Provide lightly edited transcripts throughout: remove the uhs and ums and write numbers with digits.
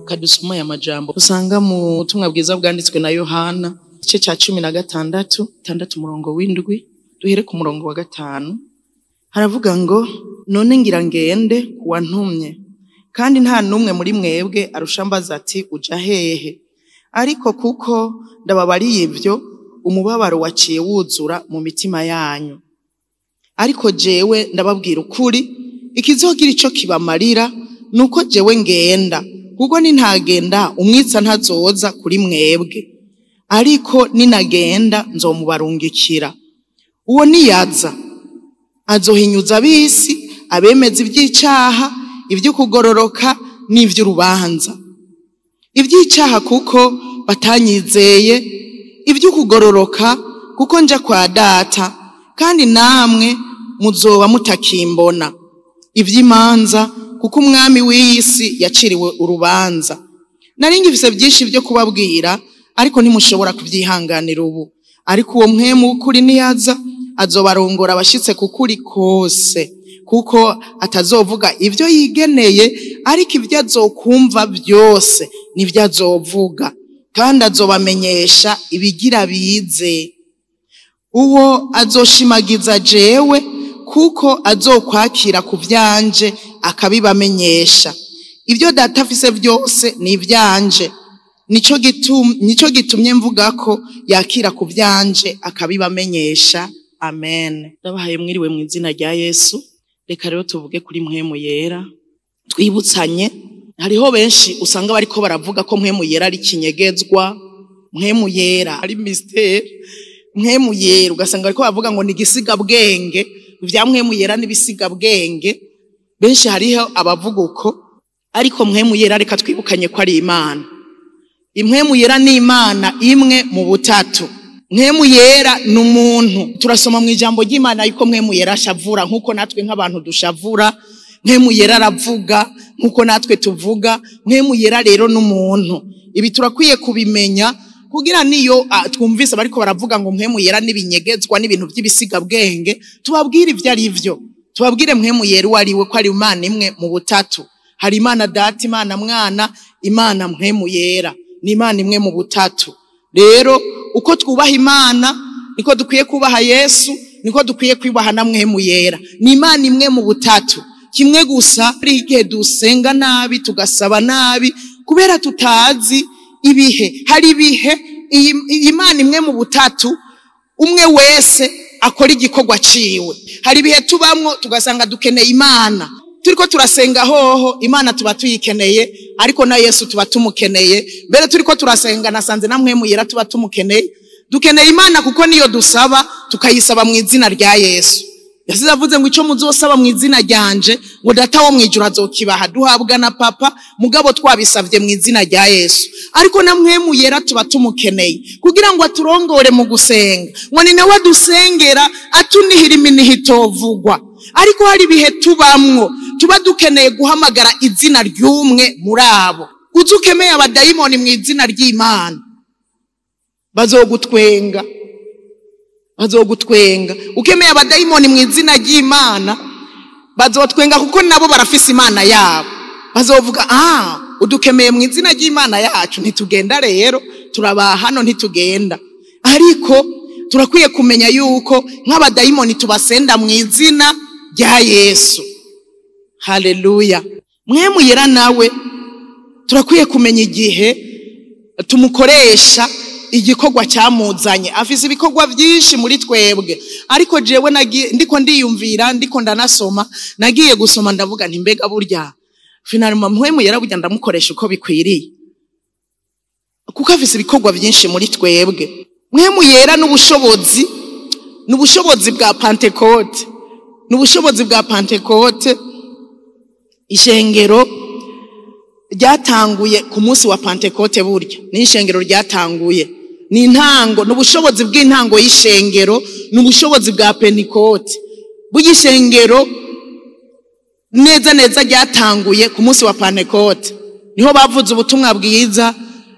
Kadusoma aya majambo usanga mu butumwa bwiza bwanditswe na Yohana, igice ca 16 6 umurongo w'indwi, duhere ku murongo wa 5. Haravuga ngo: none ngira ngende kuwantumye, kandi nta numwe muri mwebwe arushambaza ati uja hehe? Ariko kuko ndababariye ivyo, umubabaro waciye wuzura mu mitima yanyu. Ariko jewe ndababwira ukuri, ikizogira ico kibamarira nuko jewe ngenda, kuko nintagenda umwitsa ntazoza kuri mwebwe, ariko ninagenda nzomubarungikira. Uwo niyaza azohinyuza ab'isi, abemeza ivy'icaha, ivy'ukugororoka n'ivy'urubanza. Ivy'icaha kuko batanyizeye, ivy'ukugororoka kuko nja kwa data, kandi namwe muzoba mutakimbona. Ivy'imanza kuko umwami w'isi yaciriwe urubanza. Nari ngifise byinshi byo kubabwira, ariko ntimushobora kubyihanganira ubu. Ariko uwo mpwemu w'ukuri niyaza, azobarongora abashitse kukuri kose, kuko atazovuga ivyo yigeneye, ariko ivyo azokumva byose nivyo azovuga, kandi azobamenyesha ibigira bize. Uwo azoshimagiza jewe, kuko azokwakira ku vyanje akabibamenyesha. Ivyo data afise vyose ni ivyanje, nico gitumye mvuga ko yakira ku vyanje akabibamenyesha. Amen. Ndabahaye mwiriwe mu izina rya Yesu. Reka rero tuvuge kuri mpwemu yera, twibutsanye. Hariho benshi usanga bariko baravuga ko mpwemu yera ari kinyegezwa, mpwemu yera ari mystère, mpwemu yera ugasanga bariko bavuga ngo ni gisigabwenge, vya mpwemu yera n'ibisigabwenge. Benshi hariho abavuga uko, ariko mpwemu yera reka twibukanye ko ari Imana. Impwemu yera ni Imana imwe mu butatu. Mpwemu yera ni umuntu. Turasoma mu ijambo ry'Imana yuko mpwemu yera ashavura nkuko natwe nk'abantu dushavura. Mpwemu yera aravuga nkuko natwe tuvuga. Mpwemu yera rero ni umuntu. Ibi turakwiye kubimenya kugira niyo twumvise bariko baravuga ngo mpwemu yera n'ibinyegezwa n'ibintu by'ibisigabwenge, tubabwire ivyo ari vyo. Tubabwire mpwemu yera uwo ari we, ko ari Imana imwe mu butatu. Hari Imana Data, Imana Mwana, Imana mpwemu yera. Ni Imana imwe mu butatu. Rero uko twubaha Imana niko dukwiye kubaha Yesu, niko dukwiye kwibaha na mpwemu yera. Ni Imana imwe mu butatu. Kimwe gusa ari igihe dusenga nabi, tugasaba nabi kubera tutazi ibihe. Hari ibihe iyi Imana imwe mu butatu umwe wese akora igikorwa ciwe. Hari ibihe tubamwo tugasanga dukeneye Imana, turiko turasenga hoho Imana tuba tuyikeneye, ariko na Yesu tuba tumukeneye. Mbere turiko turasenga nasanze na mpwemu yera tuba tumukeneye. Dukeneye Imana kuko niyo dusaba, tukayisaba mu izina rya Yesu. Yasize avuze ngo ico muzosaba mu izina ryanje, ngo data wo mwijuru azokibaha. Duhabwa na papa, mugabo twabisavye mu izina rya Yesu. Ariko na mpwemu yera tuba tumukeneye kugira ngo aturongore mu gusenga, ngo ni nawe adusengera atunihira iminihi itovugwa. Ariko hari ibihe tubamwo tuba dukeneye guhamagara izina ry'umwe muri abo. Uzukemeye abadayimoni mu izina ry'Imana, bazogutwenga, bazogutwenga. Ukemeye abadayimoni mu izina ry'Imana bazotwenga, kuko nabo barafise Imana yabo. Bazovuga udukemeye mu izina ry'Imana yacu, ntitugenda rero, turaba hano ntitugenda. Ariko turakwiye kumenya yuko nk'abadayimoni tubasenda mu izina rya Yesu. Haleluya. Mpwemu yera nawe turakwiye kumenya igihe tumukoresha igikorwa cyamuzanye. Afise ibikorwa byinshi muri twebwe, ariko jewe ndiko ndiyumvira, ndiko ndanasoma, nagiye gusoma ndavuga nti mbega burya finalement mpwemu yera burya ndamukoresha uko bikwiriye, kuko afise ibikorwa byinshi muri twebwe. Mpwemu yera n'ubushobozi, n'ubushobozi bwa Pentecote, n'ubushobozi bwa Pentecote. Ishengero ryatanguye ku munsi wa Pentecote, burya ni ishengero ryatanguye, ni intango, n'ubushobozi bw'intango y'ishengero, n'ubushobozi bwa Pentecote. Burya ishengero neza neza ryatanguye ku munsi wa Pentecote, niho bavuze ubutumwa bwiza,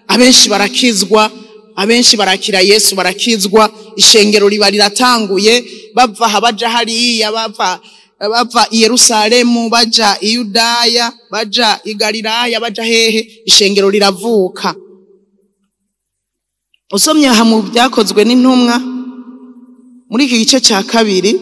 abenshi barakizwa, abenshi barakira Yesu barakizwa. Ishengero riba riratanguye, bava aha baja hariya, bava bava i Yerusalemu baja i Yudaya, baja i Galilaya, baja hehe, ishengero riravuka. Usomye aha mu Byakozwe n'Intumwa muri iki gice cya 2,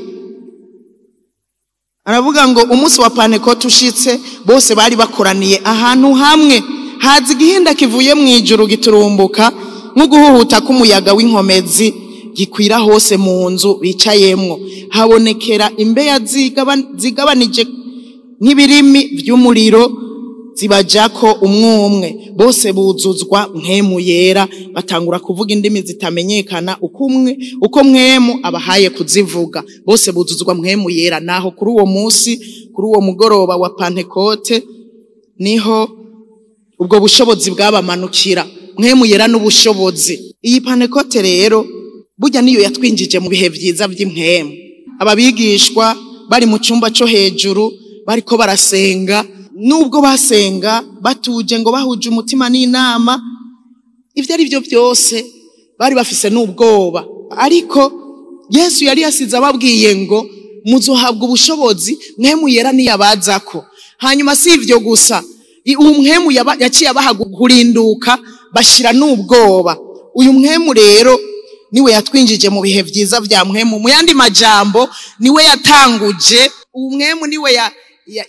aravuga ngo umunsi wa Pantekote ushitse, bose bari bakoraniye ahantu hamwe, haza igihinda kivuye mu ijuru giturumbuka nk'uguhuhuta k'umuyaga w'inkomezi, gikwira hose mu nzu bicayemwo. Habonekera imbeya zigabanije nk'ibirimi vy'umuriro, zibajako umwe umwe, bose buzuzwa Mpwemu Yera, batangura kuvuga indimi zitamenyekana uko Mpwemu abahaye kuzivuga. Bose buzuzwa Mpwemu Yera. Naho kuri uwo munsi, kuri uwo mugoroba wa Pantekote, niho ubwo bushobozi bwabamanukira. Mpwemu Yera n'ubushobozi. Iyi Pantekote rero burya niyo yatwinjije mu bihe vyiza vy'impwemu. Ababigishwa bari mu cumba co hejuru bariko barasenga, nubwo basenga batuje ngo bahuje umutima n'inama, ivyo ari byo byose bari bafise n'ubwoba, ariko Yesu yari yasize ababwiye ngo muzohabwa ubushobozi Mpwemu Yera niyabazako. Hanyuma si ivyo gusa, uwo Mpwemu yaciye abaha kurinduka, bashira n'ubwoba. Uyu Mpwemu rero niwe yatwinjije mu bihe vyiza vya Mpwemu. Mu yandi majambo, niwe yatanguje uwo Mpwemu, niwe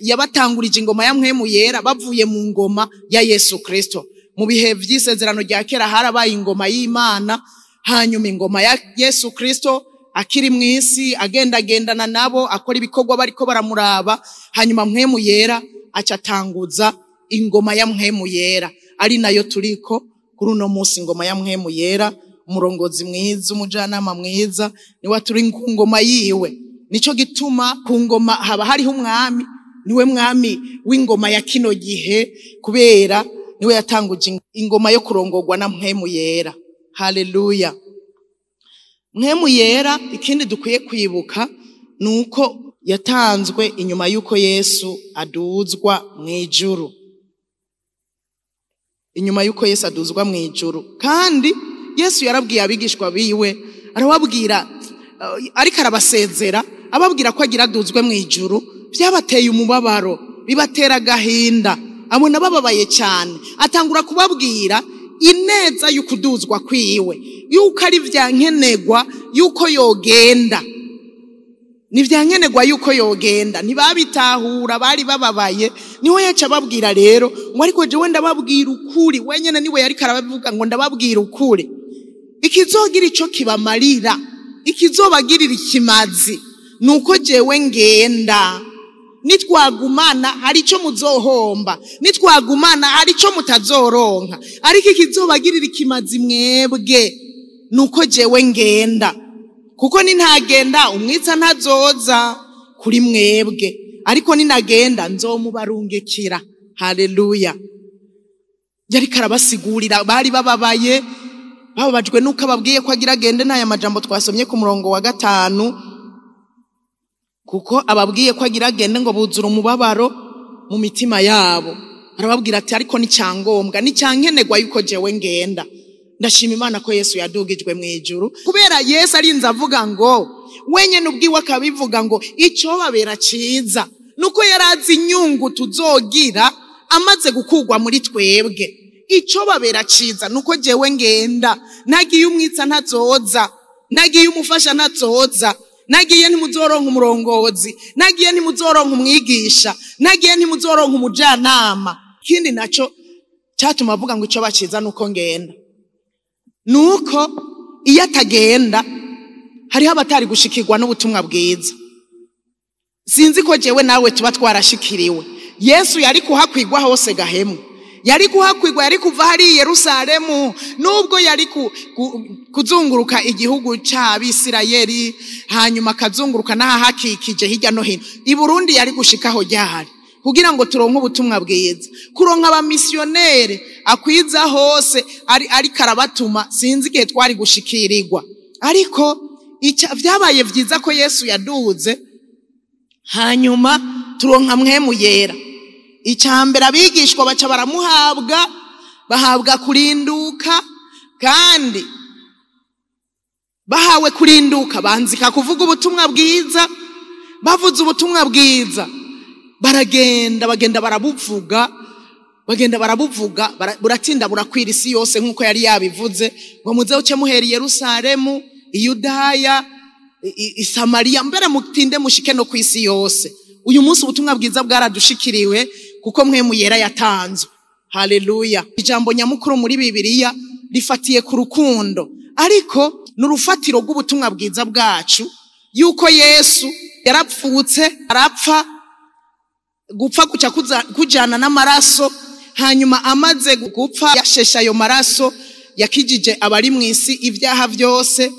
yabatangurije ingoma ya Mpwemu Yera bavuye mu ngoma ya Yesu Kristo. Mu bihe vy'isezerano rya kera harabaye ingoma y'Imana, hanyuma ingoma ya Yesu Kristo akiri mw'isi agendagendana nabo, akora ibikorwa bariko baramuraba. Hanyuma Mpwemu Yera aca atanguza ingoma ya Mpwemu Yera, ari nayo turiko kuri uno munsi. Ingoma ya Mpwemu Yera, umurongozi mwiza, umujanama mwiza, niwe turi ku ngoma yiwe. Nico gituma ku ngoma haba hariho umwami, niwe mwami w'ingoma ya kino gihe, kubera niwe yatanguje ingoma yo kurongorwa na Mpwemu Yera. Haleluya. Mpwemu Yera, ikindi dukwiye kwibuka nuko yatanzwe inyuma y'uko Yesu aduzwa mw'ijuru. Inyuma y'uko Yesu aduzwa mw'ijuru. Kandi Yesu yarabwiye abigishwa biwe, arababwira, ariko arabasezera, ababwira ko agira aduzwe mw'ijuru. Vyabateye umubabaro, bibatera agahinda, abona bababaye cyane. Atangura kubabwira ineza y'ukuduzwa kwiwe, yuko ari vyankenegwa yuko yogenda, ni vyankenegwa yuko yogenda. Ntibabitahura, bari bababaye. Niho yaca ababwira rero ngo ariko jewe ndababwira ukuri. Wenyene niwe yariko arabavuga ngo ndababwira ukuri, ikizogira ico kibamarira, ikizobagirira ikimazi, nuko jewe ngenda. Nitwagumana hari ico muzohomba, nitwagumana hari ico mutazoronka, ariko ikizobagirira ikimazi mwebwe nuko jewe ngenda, kuko nintagenda umwitsa ntazoza kuri mwebwe, ariko ninagenda nzomubarungikira. Haleluya. Yariko arabasigurira, bari bababaye, bababajwe nuko ababwiye ko agira agende. N'aya majambo twasomye ku murongo wa 5, kuko ababwiye ko agira agende ngo buzura umubabaro mu mitima yabo. Arababwira ati ariko ni cyangombwa, ni cyankenegwa yuko jewe ngenda. Ndashima Imana ko Yesu yadugijwe mu ijuru, kubera Yesu arinze avuga ngo wenyene ubwiwe akabivuga ngo ico babera ciza nuko yarazi inyungu tuzogira amaze gukugwa muri twebwe. Ico babera ciza nuko jewe ngenda, nagiye umwitsa ntazoza, nagiye umufasha ntazoza, nagiye ntimuzoronka umurongozi, nagiye ntimuzoronka umwigisha, nagiye ntimuzoronka umujanama. Ikindi naco cyatuma avuga ngo ico baciza nuko ngenda, nuko iyo atagenda hariho abatari gushikirwa n'ubutumwa bwiza. Sinzi ko jewe nawe tuba twarashikiriwe. Yesu yari kuhakwigwa hose gahemwe, yari kuhakwigwa, yari kuva hari Yerusalemu, nubwo yari kuzunguruka igihugu c'Abisirayeli, hanyuma akazunguruka n'ahahakikije hirya no hino. I Burundi yari gushikaho ryahari kugira ngo turonke ubutumwa bwiza, kuronka abamisiyoneri akwiza hose ari karabatuma. Sinzi igihe twari gushikirirwa, ariko vyabaye vyiza ko Yesu yaduze, hanyuma turonka Mpwemu Yera. Icambere abigishwa baca baramuhabwa, bahabwa kurinduka, kandi bahawe kurinduka banzika kuvuga ubutumwa bwiza. Bavuze ubutumwa bwiza, baragenda bagenda barabuvuga, bagenda barabuvuga, buratinda burakwira isi yose nkuko yari yabivuze, ngo muze uce muhera i Yerusalemu, i Yudaya, i Samariya, mbere mutinde mushike no kwisi yose. Uyu munsi ubutumwa bwiza bwaradushikiriwe kuko Mpwemu Yera yatanzwe. Haleluya. Ijambo nyamukuru muri Bibiliya rifatiye ku rukundo, ariko n'urufatiro rw'ubutumwa bwiza bwacu, yuko Yesu yarapfutse, arapfa, gupfa guca kujana n'amaraso, hanyuma amaze gupfa yashesha ayo maraso, yakijije abari mu isi ibyaha byose,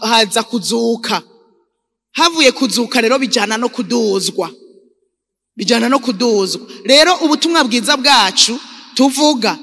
haza kuzuka. Havuye kuzuka rero bijana no kuduzwa, bijana no kuduzwa. Rero ubutumwa bwiza bwacu tuvuga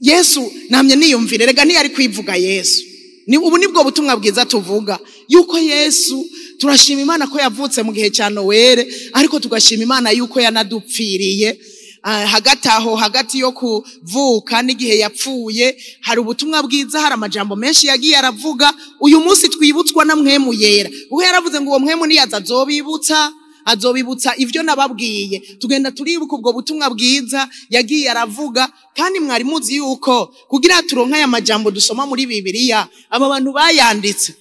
Yesu, namye niyumvire, rega ntiyari kwivuga Yesu. Ni ubu nibwo butumwa bwiza tuvuga, yuko Yesu, turashima Imana ko yavutse mu gihe cya Noel, ariko tugashima Imana yuko yanadupfiriye. Hagati aho, hagati yo kuvuka n'igihe yapfuye, hari ubutumwa bwiza, hari amajambo menshi yagiye aravuga. Uyu munsi twibutswa na Mpwemu Yera, kuko yaravuze ngo uwo Mpwemu niyaza azobibutsa, azobibutsa ivyo nababwiye. Tugenda turibuka ubwo butumwa bwiza yagiye aravuga. Kandi mwari muzi yuko kugira turonke aya majambo dusoma muri Bibiliya, aba bantu bayanditse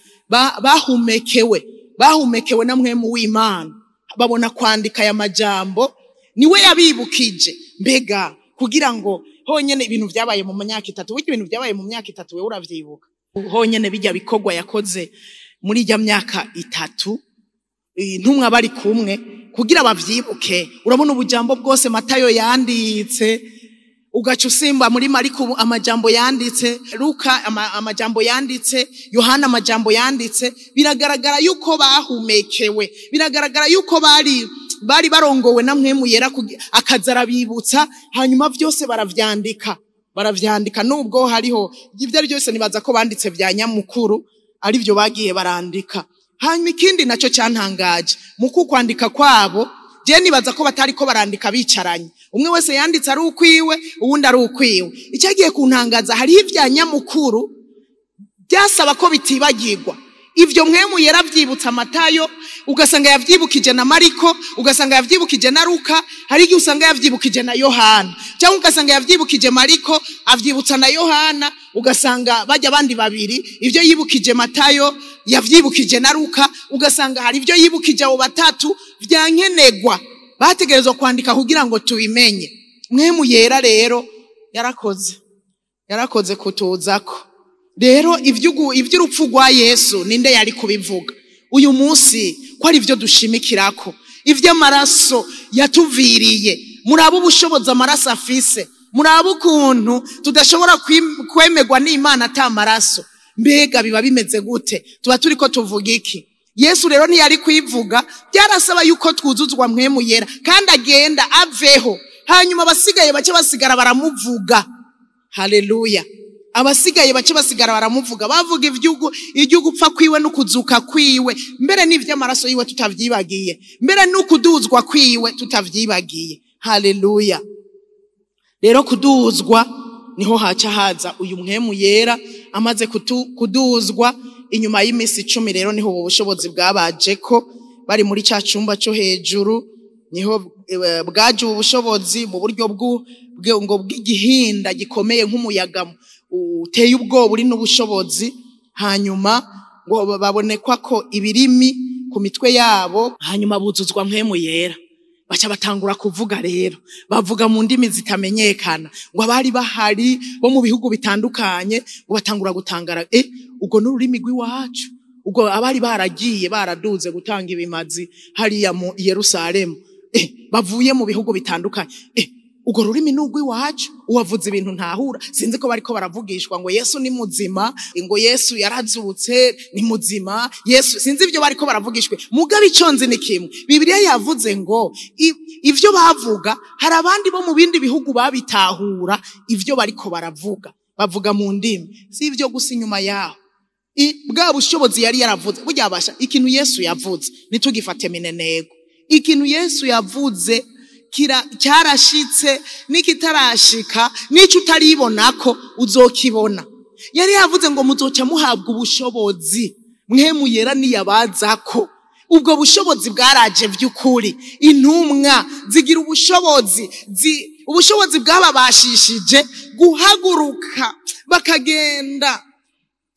bahumekewe na Mpwemu w'Imana, babona kwandika aya majambo. Niwe yabibukije. Mbega kugira ngo honyene ibintu vyabaye mu myaka itatu, burya ibintu vyabaye mu myaka itatu wewe uravyibuka. Honyene bijya bikorwa yakoze muri ijya myaka itatu, intumwa bari kumwe kugira bavyibuke. Urabona ubujambo bwose Matayo yanditse, ugaca usimba muri Mariko amajambo yanditse, Luka amajambo yanditse, Yohana amajambo yanditse. Biragaragara yuko bahumekewe, biragaragara yuko bari barongowe na Mpwemu Yera, akaza arabibutsa, hanyuma vyose baravyandika, baravyandika. Nubwo hariho ivyo ari byose, nibaza ko banditse vya nyamukuru ari byo bagiye barandika. Hanyuma ikindi naco cyantangaje mu kwandika kwabo, je nibaza ko batari ko barandika bicaranye, umwe wese yanditse ari ukwiwe, uwundi ari ukwiwe. Icyagiye kuntangaza, hariho ivya nyamukuru byasaba ko bitibagirwa. Ivyo Mpwemu Yera vyibutsa Matayo, ugasanga yavyibukije na Mariko, ugasanga yavyibukije na Luka, hari igihe usanga yavyibukije na Yohana, cyangwa ugasanga yavyibukije Mariko avyibutsa na Yohana, ugasanga bajya abandi babiri ivyo yibukije Matayo yavyibukije na Luka, ugasanga hari ivyo yibukije abo batatu vyankenegwa bategerezwa kwandika kugira ngo tubimenye. Mpwemu Yera rero yarakoze kutuzako. Rero ivy'urupfu rwa Yesu ninde yari kubivuga? Uyu munsi ko ari ivyo dushimikirako, ivy'amaraso yatuviriye. Muraba ubushobozi amaraso afise, muraba ukuntu tudashobora kwemerwa n'Imana ata maraso. Mbega biba bimeze gute? Tuba turiko tuvuga iki? Yesu rero ntiyari kwivuga, byarasaba yuko twuzuzwa Mpwemu Yera kandi agenda aveho, hanyuma abasigaye bace basigara baramuvuga. Haleluya. Abasigaye bace basigara baramuvuga, bavuga ivy'ugupfa kwiwe n'ukuzuka kwiwe, mbere n'ivy'amaraso yiwe tutavyibagiye, mbere n'ukuduzwa kwiwe tutavyibagiye. Haleluya. Rero kuduzwa niho haca haza uyu Mpwemu Yera. Amaze kuduzwa inyuma y'imisi 10 rero niho ubu bushobozi bwabajeko, bari muri ca cumba co hejuru, niho bwaje ubu bushobozi mu buryo ngo bw'igihinda gikomeye nk'umuyaga uteye ubwoba uri n'ubushobozi. Hanyuma ngo babonekwa ko ibirimi ku mitwe yabo, hanyuma buzuzwa Mpwemu Yera, baca batangura kuvuga. Rero bavuga mu ndimi zitamenyekana, ngo abari bahari bo mu bihugu bitandukanye ngo batangura gutangara, ubwo n'ururimi rw'iwacu. Ubwo abari baragiye baraduze gutanga ibimazi hariya mu Yerusalemu, bavuye mu bihugu bitandukanye, ubwo rurimi n'urw'iwacu, uwavuze ibintu ntahura. Sinzi ko bariko baravugishwa ngo Yesu ni muzima, ngo Yesu yarazutse ni muzima, Yesu, sinzi ibyo bariko baravugishwe. Mugabe ico nzi ni kimwe, Bibiliya yavuze ngo ivyo bavuga hari abandi bo mu bindi bihugu babitahura ivyo bariko baravuga, bavuga mu ndimi. Si ivyo gusa, inyuma yaho bwa bushobozi yari yaravuze, burya basha ikintu Yesu yavuze nitugifate minenego. Ikintu Yesu yavuze cyarashitse, n'ikitarashika, n'ico utaribonako uzokibona. Yari yavuze ngo muzoca muhabwa ubushobozi Mpwemu Yera niyabazako. Ubwo bushobozi bwaraje by'ukuri. Intumwa zigira ubushobozi, ubushobozi bwababashishije guhaguruka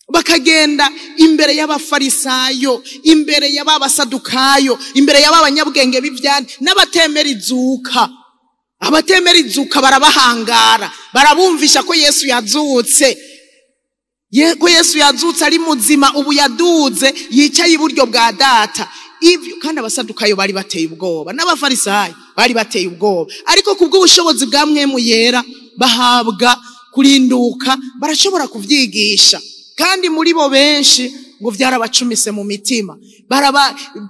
bakagenda imbere y'abafarisayo, imbere y'abasadukayo, imbere y'abanyabwenge b'ivyandi n'abatemera izuka. Abatemera izuka barabahangara, barabumvisha ko Yesu yazutse. Ko Yesu yazutse ari muzima, ubu yaduze yicaye iburyo bwa data. Ivyo kandi abasadukayo bari bateye ubwoba, n'abafarisayo bari bateye ubwoba, ariko kubw'ubushobozi bwa Mpwemu Yera bahabwa kurinduka, barashobora kuvyigisha. Kandi muri bo benshi ngo vyarabacumise mu mitima.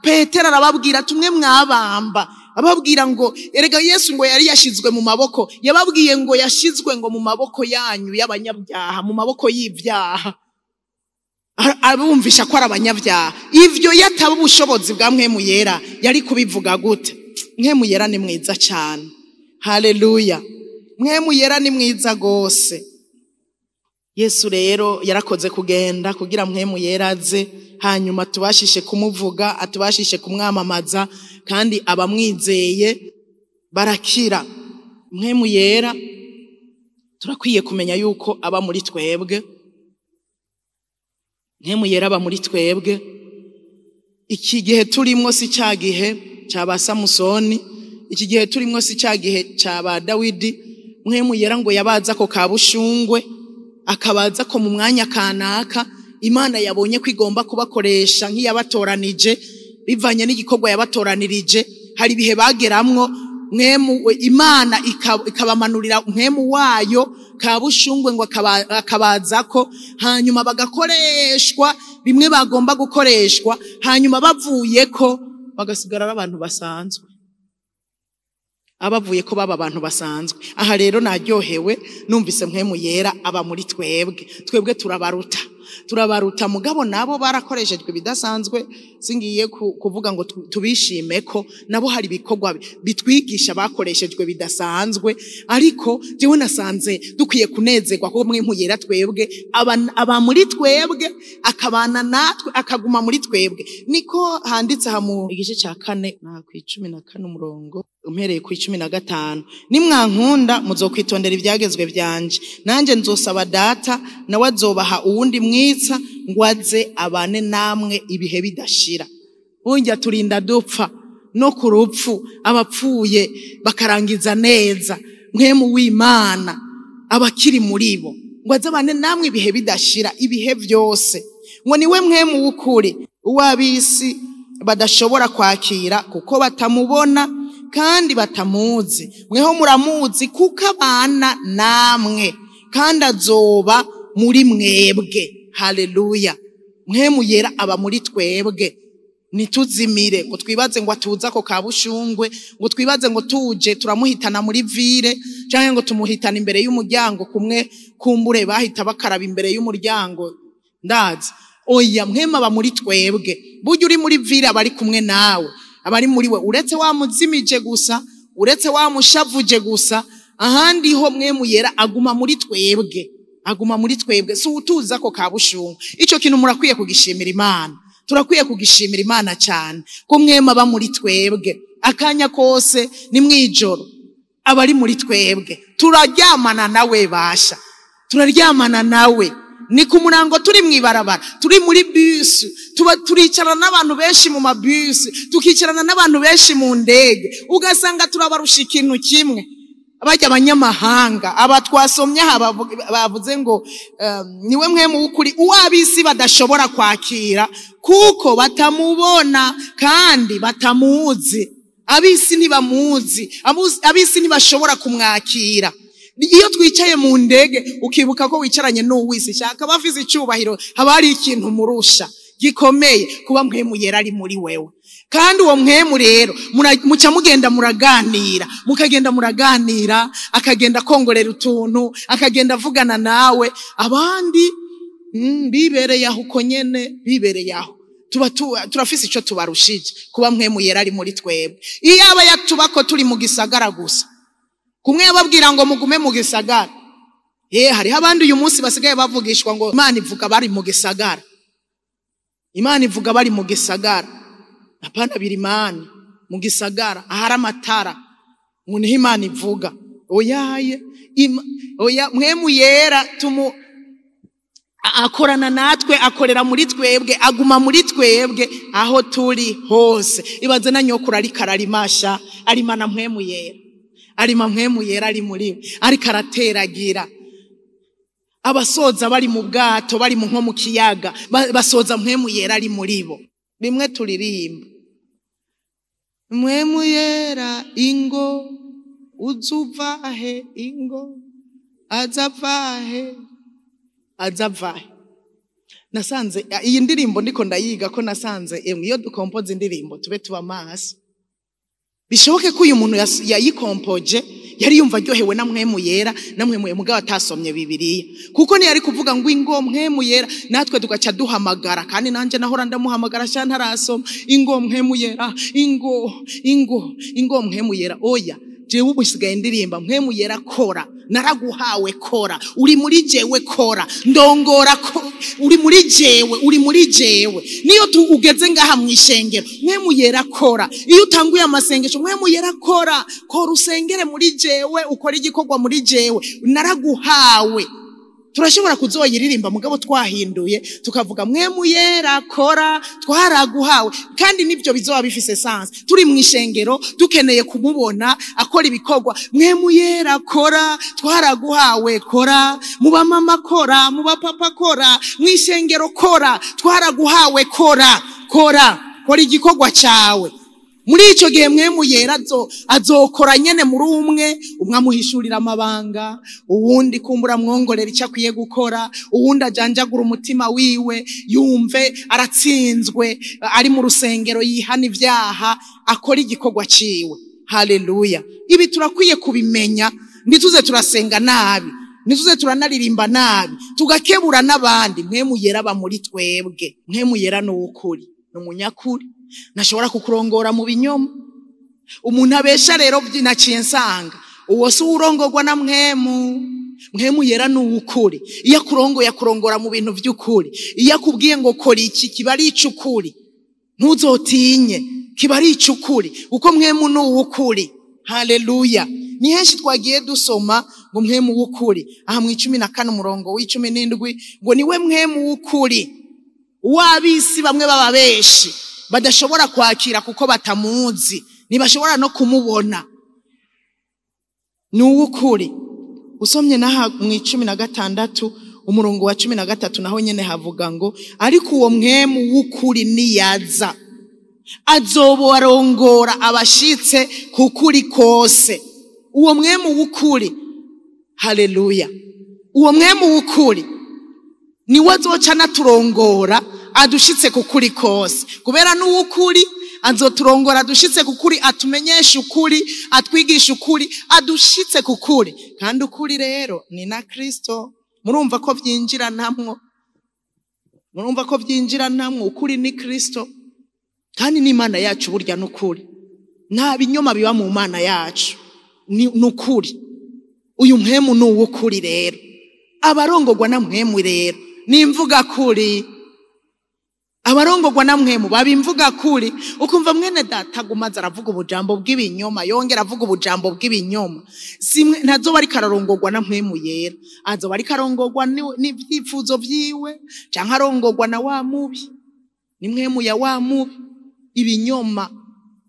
Petero arababwira tumwe mwabamba, ababwira ngo erega Yesu ngo yari yashizwe mu maboko, yababwiye ngo yashizwe ngo mu maboko yanyu y'abanyabyaha, mu maboko y'ibyaha, abumvisha ko ari abanyabyaha. Ivyo yataba ubushobozi bwa Mpwemu Yera yari kubivuga gute? Mpwemu Yera ni mwiza cyane. Haleluya. Mpwemu Yera ni mwiza gose. Yesu rero yarakoze kugenda kugira Mpwemu Yera aze, hanyuma tubashishe kumuvuga, atubashishe kumwamamaza, kandi abamwizeye barakira. Mpwemu Yera turakwiye kumenya yuko aba muri twebwe. Mpwemu Yera aba muri twebwe. Iki gihe turimwo si cya gihe cya ba Samusoni, iki gihe turimwo si cya gihe cya ba Dawidi. Mpwemu Yera ngo yabaza ko kabushungwe, akabaza ko mu mwanya kanaka Imana yabonye ko igomba kubakoresha nk'iyabatoranije, bivanye n'igikorwa yabatoranirije. Hari ibihe bageramwo Mpwemu Imana ikabamanurira Mpwemu wayo kabushungwe ngo akabaza ko, hanyuma bagakoreshwa bimwe bagomba gukoreshwa, hanyuma bavuye ko bagasigara abantu basanzwe. Abavuye ko baba abantu basanzwe. Aha rero naryohewe numvise Mpwemu Yera aba muri twebwe. Twebwe turabaruta, turabaruta, mugabo nabo barakoreshejwe bidasanzwe. Singiye kuvuga ngo tubishime ko nabo hari ibikorwa bitwigisha bakoreshejwe bidasanzwe, ariko jewe nasanze dukwiye kunezerwa kuko Mpwemu Yera twebwe aba muri twebwe, akabana natwe, akaguma muri twebwe. Niko handitse aha mu igice cya 4 na 14 umurongo umpereye ku 15: nimwankunda muzokwitondera ibyagezwe byanje, nanje nzosaba data nawe azobaha uwundi mwitsa ngo aze abane namwe ibihe bidashira. Burya turinda dupfa no ku rupfu, abapfuye bakarangiza neza. Mpwemu w'Imana abakiri muri bo ngo aze abane namwe ibihe bidashira, ibihe byose. Ngo niwe Mpwemu w'ukuri, uw'ab'isi badashobora kwakira kuko batamubona kandi batamuzi. Mweho muramuzi kuko abana namwe kandi azoba muri mwebwe. Haleluya. Mpwemu Yera aba muri twebwe. Nituzimire ngo twibaze ngo atuza ko kabushungwe, ngo twibaze ngo tuje turamuhitana muri vire, canke ngo tumuhitana imbere y'umuryango kumwe kumbure bahita bakaraba imbere y'umuryango. Ndazi oya, Mpwemu aba muri twebwe. Burya uri muri vire abari kumwe nawe, abari muri we, uretse wamuzimije gusa, uretse wamushavuje gusa, ahandi ho Mpwemu Yera aguma muri twebwe, aguma muri twebwe. Si utuza ko kabushungwe. Ico kintu murakwiye kugishimira Imana. Turakwiye kugishimira Imana cyane ko Mpwemu aba muri twebwe akanya kose, ni mwijoro abari muri twebwe. Turaryamana nawe basha, turaryamana nawe. Ni ku murango, turi mwibarabara, turi muri bus, tuba turicarana n'abantu benshi mu mabus, tukicarana n'abantu benshi mu ndege, ugasanga turabarusha ikintu kimwe. Abajya abanyamahanga aba twasomye aha bavuze ngo niwe Mpwemu w'ukuri, uw'ab'isi badashobora kwakira kuko batamubona kandi batamuzi. Ab'isi ntibamuzi, ab'isi ntibashobora kumwakira. Iyo twicaye mu ndege ukibuka ko wicaranye n'uwisi, shaka bafize icyubahiro, haba hari ikintu murusha gikomeye kuba Mpwemu Yera ari muri wewe. Kandi uwo Mpwemu rero muca mugenda muraganira, mukagenda muraganira, akagenda akongorera utuntu, akagenda avugana nawe. Abandi bibereye aho uko nyene, bibereye aho. Tuba turafise ico tubarushije kuba Mpwemu Yera ari muri twebwe. Iyo aba yatubako turi mu gisagara gusa, kumwe yababwira ngo mugume mu gisagara. Hariho abandi uyu munsi basigaye bavugishwa ngo Imana ivuga bari mu gisagara, Imana ivuga bari mu gisagara. Apana birimani mu gisagara ahari amatara ngo niho Imana ivuga. Oyaye, oya, Mpwemu Yera tumu akorana natwe, akorera muri twebwe, aguma muri twebwe aho turi hose. Ibaze na nyokuru ariko ararimasha, arima na Mpwemu Yera, arima Mpwemu Yera ari muri we, ariko arateragira. Abasoza bari mu bwato, bari mu nko mu kiyaga, basoza Mpwemu Yera ari muri bo. Bimwe turirimba Mpwemu Yera ingo uzuvahe, ingo azavahe, azavahe. Nasanze iyi ndirimbo ndiko ndayiga ko nasanze emwe iyo dukompoza indirimbo tube tuba maso. Bishoboke ko uyu muntu yayikompoje yari yumva aryohewe na Mpwemu Yera, na Mpwemu Yera mugabo atasomye Bibiliya, kuko ntiyari kuvuga ngo ingo Mpwemu Yera, natwe tugaca duhamagara. Kandi nanje nahora ndamuhamagara sha ntarasoma, ingo Mpwemu Yera, ingo, ingo, ingo Mpwemu Yera. Oya, jewe ubu nsigaye ndirimba Mpwemu Yera kora, naraguhawe kora, uri muri jewe kora, ndongora ko, uri muri jewe, uri muri jewe. Niyo tu ugeze ngaha mwishengero, Mpwemu Yera kora. Iyo utanguye amasengesho, Mpwemu Yera kora, kora usengere muri jewe, ukora igikorwa muri jewe, naraguhawe. Turashobora kuzoyiririmba mugabo twahinduye tukavuga Mpwemu Yera kora, twaraguhawe. Kandi nibyo bizoba bifise sense. Turi mwishengero dukeneye kumubona akora ibikorwa, Mpwemu Yera kora, twaraguhawe kora, mu bamama kora, mu bapapa kora, mwishengero kora, twaraguhawe kora, kora, kora igikorwa cyawe. Muri ico gihe Mpwemu Yera azokora nyene muri umwe, umwe amuhishurira amabanga, uwundi kumbura mwongorera icyo akwiye gukora, uwundi ajanjagura umutima wiwe yumve aratsinzwe, ari mu rusengero yihana ibyaha, akora igikorwa ciwe. Haleluya. Ibi turakwiye kubimenya, ntituze turasenga nabi, ntituze turanaririmba nabi, tugakebura n'abandi. Mpwemu Yera aba muri twebwe. Mpwemu Yera ni uw'ukuri, ni umunyakuri, ntashobora kukurongora mu binyoma. Umuntu abesha rero naciye nsanga uwo si urongorwa na Mpwemu. Mpwemu Yera ni uw'ukuri. Iyo akurongoye akurongora mu bintu by'ukuri. Iyo akubwiye ngo kora iki, kiba ari ic'ukuri, ntuzotinye, kiba ari ic'ukuri, kuko Mpwemu ni uw'ukuri. Haleluya. Ni henshi twagiye dusoma ngo Mpwemu w'ukuri. Aha mu 14 umurongo w'icumi n'indwi ngo niwe Mpwemu w'ukuri, uw'abisi bamwe baba benshi badashobora kwakira kuko batamuzi, ntibashobora no kumubona. Ni uw'ukuri. Usomye naha mu 16 umurongo wa 13 naho nyene havuga ngo ariko uwo Mpwemu w'ukuri niyaza azobarongora abashitse kukuri kose. Uwo Mpwemu w'ukuri, haleluya, uwo Mpwemu w'ukuri niwe azoca anaturongora adushitse kukuri kose. Kubera n'uw'ukuri azoturongora adushitse kukuri, atumenyesha ukuri, atwigisha ukuri, adushitse kukuri. Kandi ukuri rero ni na Kristo. Murumva ko vyinjira ntamwo, murumva ko vyinjira ntamwo. Ukuri ni Kristo, kandi n'Imana yacu burya n'ukuri. Nta binyoma biba mu Mana yacu, ni n'ukuri. Uyu Mpwemu ni uw'ukuri rero. Abarongorwa na Mpwemu rero ni imvuga kuri. Abarongorwa na Mpwemu baba imvuga kuri. Ukumva mwene data agumaza aravuga ubujambo bw'ibinyoma, yongera avuga ubujambo bw'ibinyoma. Simwe ntazoba ariko ararongorwa na Mpwemu Yera, azoba ariko arongorwa n'ivyifuzo vyiwe, canke arongorwa na wa mubi. Ni Mpwemu ya wa mubi. Ibinyoma,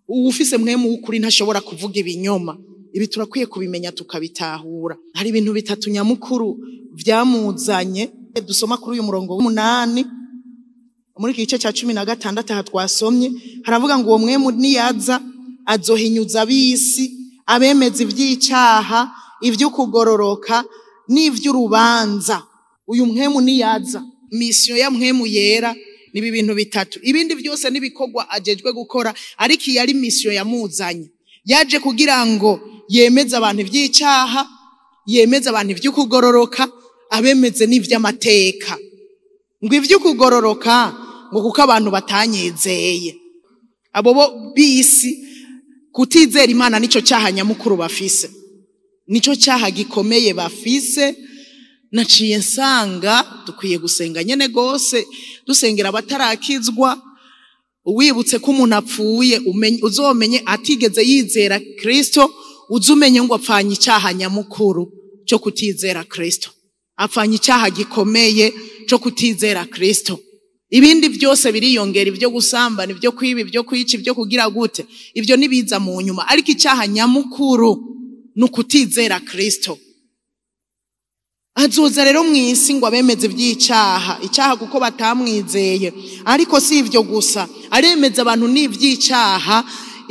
uwufise Mpwemu w'ukuri ntashobora kuvuga ibinyoma. Ibi turakwiye kubimenya tukabitahura. Hari ibintu bitatu nyamukuru vyamuzanye. Dusoma kuri uyu murongo w'umunani muri iki gice cya 16 aha twasomye, haravuga ngo uwo Mpwemu niyaza azohinyuza ab'isi, abemeza ivy'icaha, ivy'ukugororoka n'ivy'urubanza. Uyu Mpwemu niyaza, misiyo ya Mpwemu Yera ni ibi bintu bitatu. Ibindi byose nibikorwa ajejwe gukora, ariko iyi ari misiyo yamuzanye. Yaje kugira ngo yemeze abantu ivy'icaha, yemeze abantu ivy'ukugororoka, abemeze n'ivy'amateka. Ngo ivy'ukugororoka ngo kuko abantu batanyizeye. Abo bo bisi kutizera Imana nico cyaha nyamukuru bafise, nico cyaha gikomeye bafise. Naciye nsanga dukwiye gusenga nyene gose, dusengera abatarakizwa. Uwibutse ko umuntu apfuye uzomenye atigeze yizera Kristo, uzumenye ngo apfanye icyaha nyamukuru cyo kutizera Kristo, apfanye icyaha gikomeye cyo kutizera Kristo. Ibindi byose biriyongera, ibyo gusambana, ibyo kwiba, ibyo kwica, ibyo kugira gute, ibyo nibiza mu nyuma, ariko icyaha nyamukuru ni ukutizera Kristo. Azoza rero mu isi ngo abemeze iby'icyaha, icyaha kuko batamwizeye. Ariko si ibyo gusa, aremeza abantu n'iby'icyaha,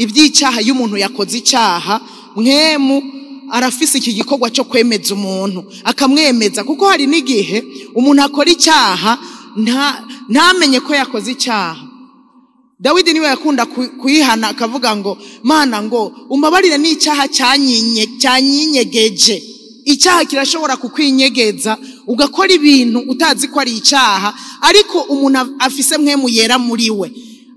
iby'icyaha iyo umuntu yakoze icyaha, mwemu arafise iki gikorwa cyo kwemeza umuntu, akamwemeza. Kuko hari n'igihe umuntu akora icyaha ntamenye ko yakoze icyaha. Dawidi niwe yakunda kuyihana akavuga ngo Mana ngo umbabarire n'icyaha cyanyinyegeje. Icyaha kirashobora kukwinyegeza ugakora ibintu utazi ko ari icyaha, ariko umuntu afise mwemu yera muri we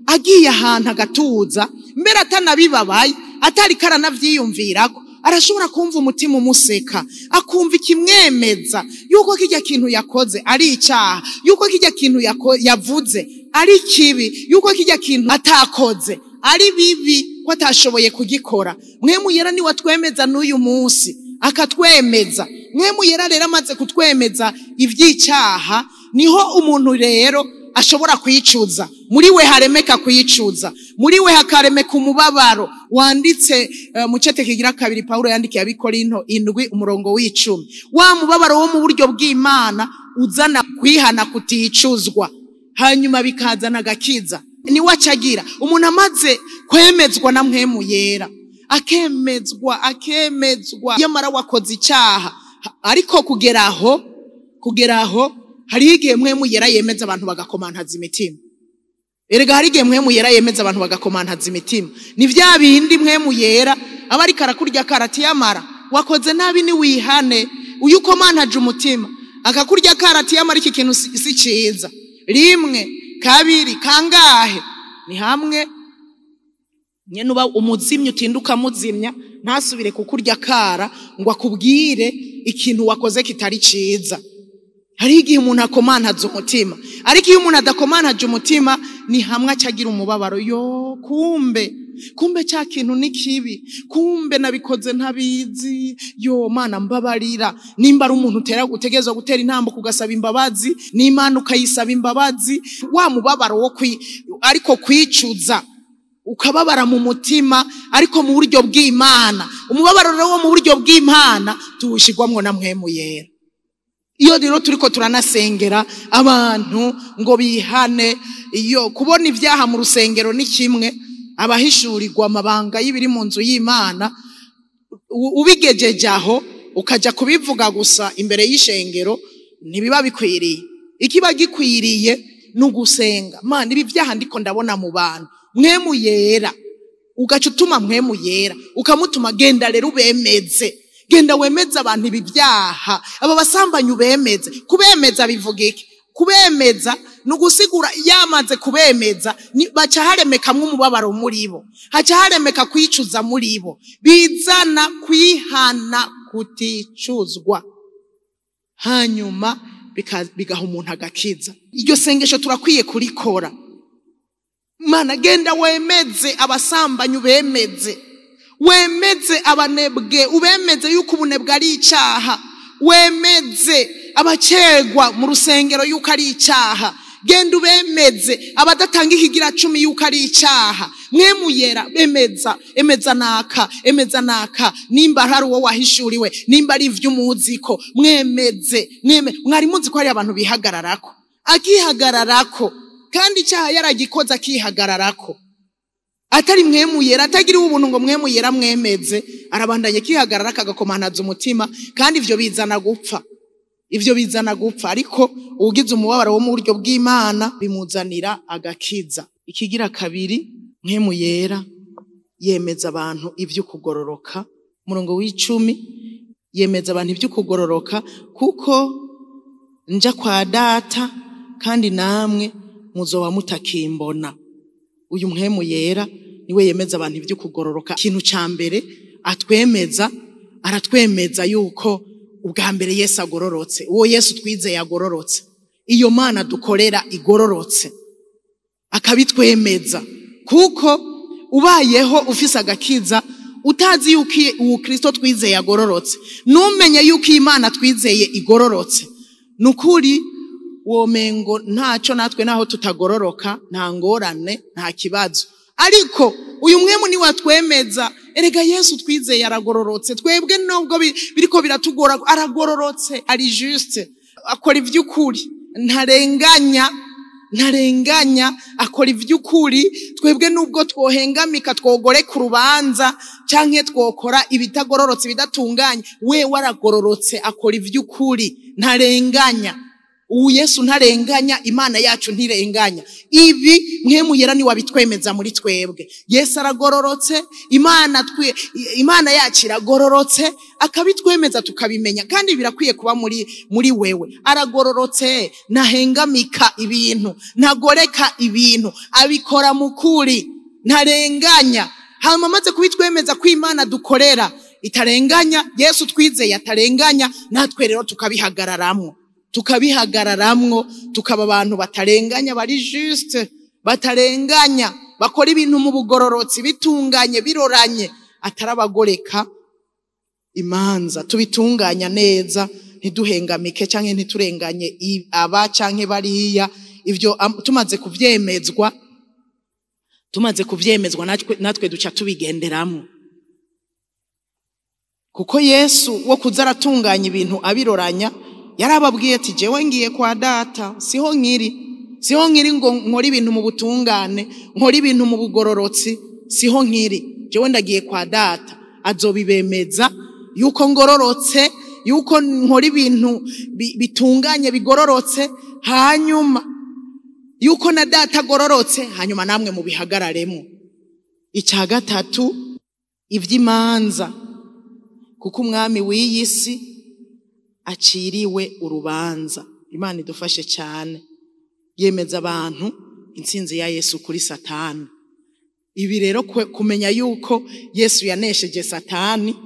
agiye ahantu agatuza, mbere atanabibabaye, atari karanavyiyumvirako, arashobora kumva umutima umuseka, akumva ikimwemeza yuko kijya kintu yakoze ari icyaha, yuko kijya kintu yavuze ari kibi, yuko kijya kintu atakoze ari bibi, ko atashoboye kugikora. Mwemu yera ni watwemeza n'uyu munsi, akatwemeza. Mwemu yera rero amaze kutwemeza ivy'icyaha, niho umuntu rero ashobora kwicuza. Muri we haremeka kwicuza, muri we hakaremeka umubabaro. Wanditse mu cete kigira kabiri Paulo yandikiye Abikorinto 7 umurongo w'10, wa mubabaro wo mu buryo bw'Imana uzana kwihana kuticuzwa, hanyuma bikazana agakiza. Ni wacagira umuntu amaze kwemezwa na mwemu yera, akemezwa, akemezwa yamara wakoze icyaha. Ariko kugeraho hari igihe mwemu yera yemeza abantu bagakomantaza imitima. Erega hari igihe mwemu yera yemeza abantu bagakomantaza imitima. Ni vya bindi mwemu yera aba ariko arakurya karati yamara wakoze nabi ni wihane, uyu komantaje umutima akakurya karati yamara iki kintu si ciza. Rimwe, kabiri, kangahe? Ni hamwe nyene uba umuzimya utinduka muzimya, ntasubire kukurya kara ngo akubwire ikintu wakoze kitari ciza. Hari igihe umuntu akomantaza umutima, ariko iyo umuntu adakomantaje umutima ni hamwe acagira umubabaro. Yo kumbe, kumbe cya kintu ni kibi, kumbe nabikoze ntabizi, yo Mana mbabarira. Nimba ari umuntu utegerezwa gutera intambo kugasaba imbabazi, n'Imana ukayisaba imbabazi, wa mubabaro wo ariko kwicuza ukababara mu mutima, ariko mu buryo bw'Imana. Umubabaro rero wo mu buryo bw'Imana tuwushirwamwo na mwemu yera. Iyo rero turiko turanasengera abantu ngo bihane, iyo kubona ibyaha mu rusengero ni kimwe, abahishurirwa amabanga y'ibiri mu nzu y'Imana, ubigejeje aho ukaja kubivuga gusa imbere y'ishengero ntibiba bikwiriye. Ikiba gikwiriye ni ugusenga, Mana ibi byaha ndiko ndabona mu bantu, mwemu yera ugaca utuma mwemu yera ukamutuma, genda rero ubemeze, genda wemeze abantu ibi byaha, aba basambanyi ubemeze. Kubemeza bivuga iki? Kubemeza ni ugusigura, yamaze kubemeza baca haremekamwo umubabaro muri bo, haca haremeka kwicuza muri bo, bizana kwihana kuticuzwa, hanyuma bigaha umuntu agakiza. Iryo sengesho turakwiye kurikora. Mana genda wemeze abasambanyi, ubemeze, wemeze abanebwe, ubemeze yuko ubunebwe ari icyaha, wemeze abacegwa mu rusengero yuko ari icyaha, genda ubemeze abadatanga ikigira 10 yuko ari icyaha. Mwemu yera emeza, emeza naka, emeza naka, nimba hari uwo wahishuriwe, nimba ari ivy'umuziko, mwemeze. Mwari muzi ko hari abantu bihagararako, akihagararako kandi icyaha yaragikoze akihagararako, atari mwemu yera, atagira ubuntu ngo mwemu yera mwemeze, arabandanye akihagarara akagakomantaza umutima, kandi ivyo bizana gupfa. Ivyo bizana gupfa. Ariko ugize umubabaro wo mu buryo bw'Imana bimuzanira agakiza. Ikigira kabiri, mwemu yera yemeza abantu ivy'ukugororoka. Umurongo w'10 yemeza abantu ivy'ukugororoka, kuko nja kwa data kandi namwe muzoba mutakimbona. Uyu mwemu yera niwe yemeza abantu ivy'ukugororoka. Ikintu ca mbere atwemeza, aratwemeza yuko ubwa mbere Yesu agororotse, uwo Yesu twizeye agororotse, iyo Mana dukorera igororotse. Akabitwemeza, kuko ubayeho ufise agakiza utazi yuko uwo Kristo twizeye agororotse, numenye yuko Imana twizeye igororotse, nukuri womengo ntaco natwe naho tutagororoka, nta ngorane, nta kibazo. Ariko uyu mwemu ni watwemeza, erega Yesu twizeye aragororotse, twebwe nubwo biriko biratugora aragororotse, ari juste, akora ivy'ukuri, ntarenganya, ntarenganya, akora ivy'ukuri. Twebwe nubwo twohengamika, twogoreka urubanza canke twokora ibitagororotse, ibidatunganye, wewe aragororotse, akora ivy'ukuri, ntarenganya. Ubu Yesu ntarenganya, Imana yacu ntirenganya. Ibi mwemu yera ni wabitwemeza muri twebwe. Yesu aragororotse, Imana yacu iragororotse, akabitwemeza tukabimenya, kandi birakwiye kuba muri wewe. Aragororotse, ntahengamika ibintu, ntagoreka ibintu, abikora mukuri, ntarenganya. Hanyuma amaze kubitwemeza ko Imana dukorera itarenganya, Yesu twizeye atarenganya, natwe rero tukabihagararamwo. Tukabihagararamwo, tukaba abantu batarenganya, bari juste, batarenganya, bakora ibintu mu bugororotsi, bitunganye, biroranye, atarabagoreka imanza. Tubitunganya neza, ntiduhengamike canke ntiturenganye aba canke bariya. Ivyo tumaze kuvyemezwa natwe duca tubigenderamwo. Kuko Yesu wo kuza aratunganya ibintu abiroranya, yarababwiye ati jewe ngiye kwa data, siho nkiri, siho nkiri ngo nkore ibintu mu butungane, nkore ibintu mu bugororotsi, siho nkiri, jewe ndagiye kwa data, azobibemeza yuko ngororotse, yuko nkora ibintu bitunganye bigororotse, hanyuma yuko na data agororotse, hanyuma namwe mubihagararemo. Icya gatatu, ivy'imanza, kuko umwami w'iyi si aciriwe urubanza. Imana idufashe cyane, yemeza abantu intsinzi ya Yesu kuri Satani. Ibi rero kumenya yuko Yesu yanesheje Satani,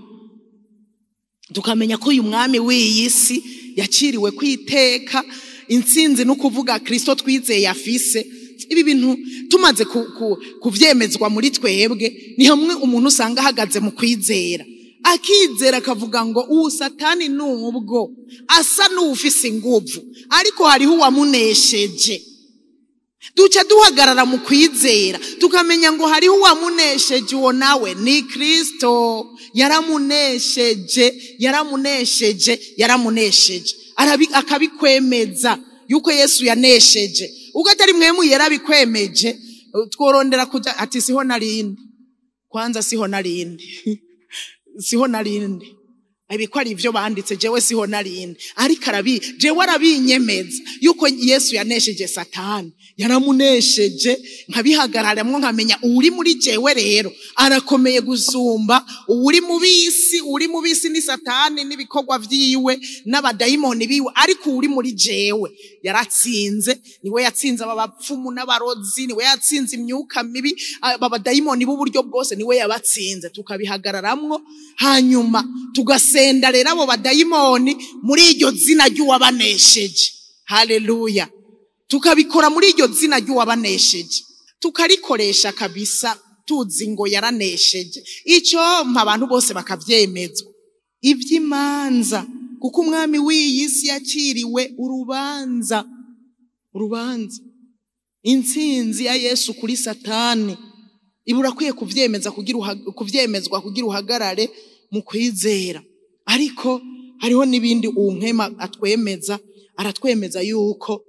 tukamenya ko uyu mwami w'iyi si yaciriwe kwiteka, intsinzi no kuvuga Kristo twizeye afise. Ibi bintu tumaze kuvyemezwa muri twebwe, ni hamwe umuntu usanga ahagaze mu kwizera, akizera akavuga ngo ubu Satani nubwo asa n'ufise inguvu, ariko hariho uwamunesheje. Duca duhagarara mu kwizera, tukamenya ngo hariho uwamunesheje, uwo nawe ni Kristo. Yaramunesheje, yaramunesheje, yaramunesheje. Akabikwemeza yuko Yesu yanesheje. Ubwo atari mwemu yarabikwemeje, tworondera kuja ati siho narindi. Kwanza siho narindi. Siho narindi. Abiko ari ivyo banditse, jewe siho narindi. Ariko jewe arabinyemeza yuko Yesu yanesheje Satani. Yaramunesheje, nkabihagararamwo nkamenya uri muri jewe rero arakomeye gusumba uri mu bisi. Uri mu bisi ni Satani n'ibikorwa vyiwe n'abadayimoni biwe, ariko uri muri jewe yaratsinze. Niwe yatsinze aba bapfumu n'abarozi, niwe yatsinze imyuka mibi, abadayimoni b'uburyo bwose niwe yabatsinze. Tukabihagararamwo, hanyuma tugasenda rero abo badayimoni muri iryo zina ry'uwabanesheje. Haleluya. Tukabikora muri iryo zina ry'uwabanesheje, tukarikoresha kabisa, tuzi ngo yaranesheje. Ico mpa abantu bose bakavyemezwa. Ivy'imanza, kuko umwami w'iyi si yakiriwe urubanza, urubanza. Intsinzi ya Yesu kuri Satani iburakwiye kuvyemeza kugira kuvyemezwa kugira uhagarare mu kwizera. Ariko hariho n'ibindi uwumpema atwemeza, aratwemeza yuko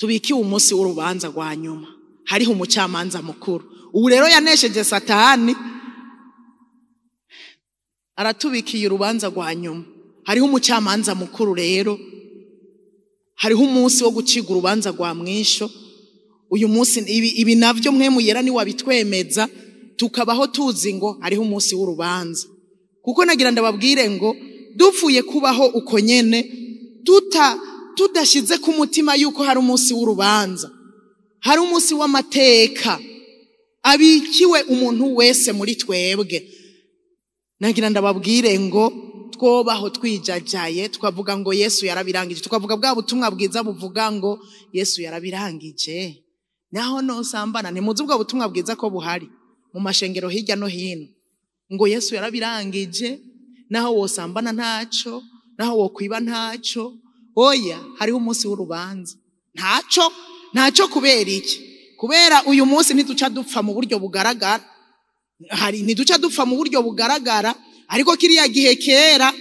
tubikiwe umunsi w'urubanza rwa nyuma, hariho umucamanza mukuru. Ubu rero yanesheje Satani, aratubikiye urubanza rwa nyuma, hariho umucamanza mukuru. Rero hariho umunsi wo guciga urubanza rwa mwisho. Uyu munsi ibi navyo mwe muyera ni wabitwemeza, tukabaho tuzi ngo hariho umunsi w'urubanza. Kuko nagira ndababwire ngo dupfuye kubaho uko nyene, tudashize ku mutima yuko hari umunsi w'urubanza, hari umunsi w'amateka abikiwe umuntu wese muri twebwe. Nagira ndababwire ngo twobaho twijajaye, tukavuga ngo Yesu yarabirangije, tukavuga bwa butumwa bwiza buvuga ngo Yesu yarabirangije, Naho nosambana, ntimuzi ubwo butumwa bwiza ko buhari mu mashengero hirya no hino, ngo Yesu yarabirangije, naho wosambana ntaco, naho wokwiba ntaco. Oya, hariho umunsi w'urubanza. Ntaco, ntaco. Kubera iki? Kubera uyu munsi ntiduca dupfa mu buryo bugaragara, hari ntiduca dupfa mu buryo bugaragara, ariko kiriya gihe kera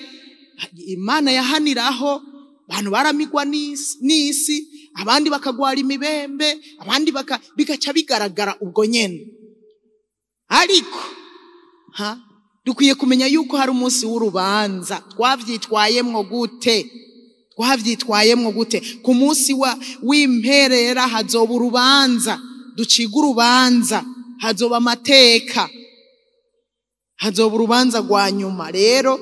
Imana yahaniraho abantu baramigwa n'isi, abandi bakagwara imibembe, abandi bigaca bigaragara ubwo nyene. Ariko dukwiye kumenya yuko hari umunsi w'urubanza. Twavyitwayemwo gute? Twavyitwayemwo gute? Ku munsi w'imperera hazoba urubanza, duciga urubanza, hazoba amateka, hazoba urubanza rwa nyuma. Rero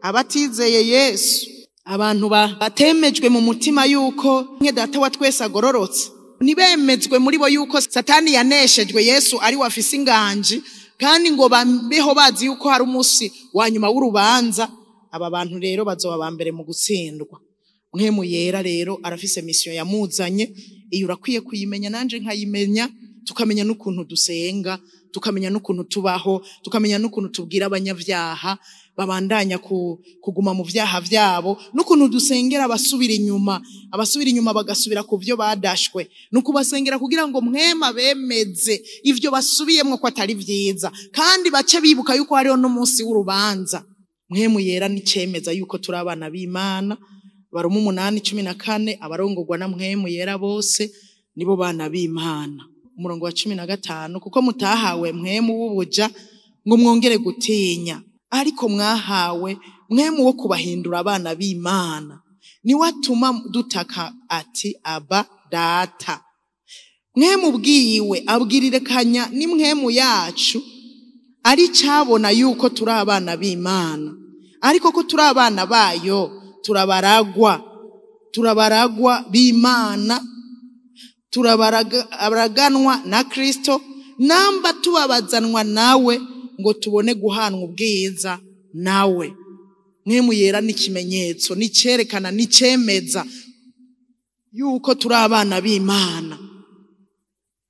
abatizeye Yesu, abantu batemejwe mu mutima yuko mwe Data wa twese agororotse, ntibemezwe muri bo yuko Satani yaneshejwe, Yesu ari wafise inganji, kandi ngo babeho bazi yuko hari umunsi wa nyuma w'urubanza, aba bantu rero bazoba ba mbere mu gutsindwa. Mpwemu Yera rero arafise mission yamuzanye, iyo urakwiye kuyimenya, nanje nkayimenya, tukamenya n'ukuntu dusenga, tukamenya n'ukuntu tubaho, tukamenya n'ukuntu tubwira abanyabyaha babandanya kuguma mu vyaha vyabo, n'ukuntu dusengera abasubira inyuma, abasubira inyuma bagasubira ku vyo badashwe, n'ukubasengera kugira ngo mwema bemeze ivyo basubiyemwo ko atari vyiza, kandi bace bibuka yuko hariho n'umunsi w'urubanza. Mpwemu Yera nicemeza yuko turi abana b'Imana. Baroma 8:14, abarongorwa na Mpwemu Yera bose nibo bana b'Imana. Umurongo wa 15, kuko mutahawe mpwemu w'ubuja ngo mwongere gutinya, ariko mwahawe mpwemu wo kubahindura abana b'Imana, niwe atuma dutaka ati Aba Data. Mpwemu bwiwe abwirirekanya ni mpwemu yacu ari cabona yuko turi abana b'Imana, ariko ko turi abana bayo, turabaragwa, turabaragwa b'Imana, turabaraganwa na Kristo, namba tubabazanwa nawe ngo tubone guhanwa ubwiza nawe. Mpwemu Yera ni ikimenyetso, ni cerekana, ni cemeza yuko turi abana b'Imana.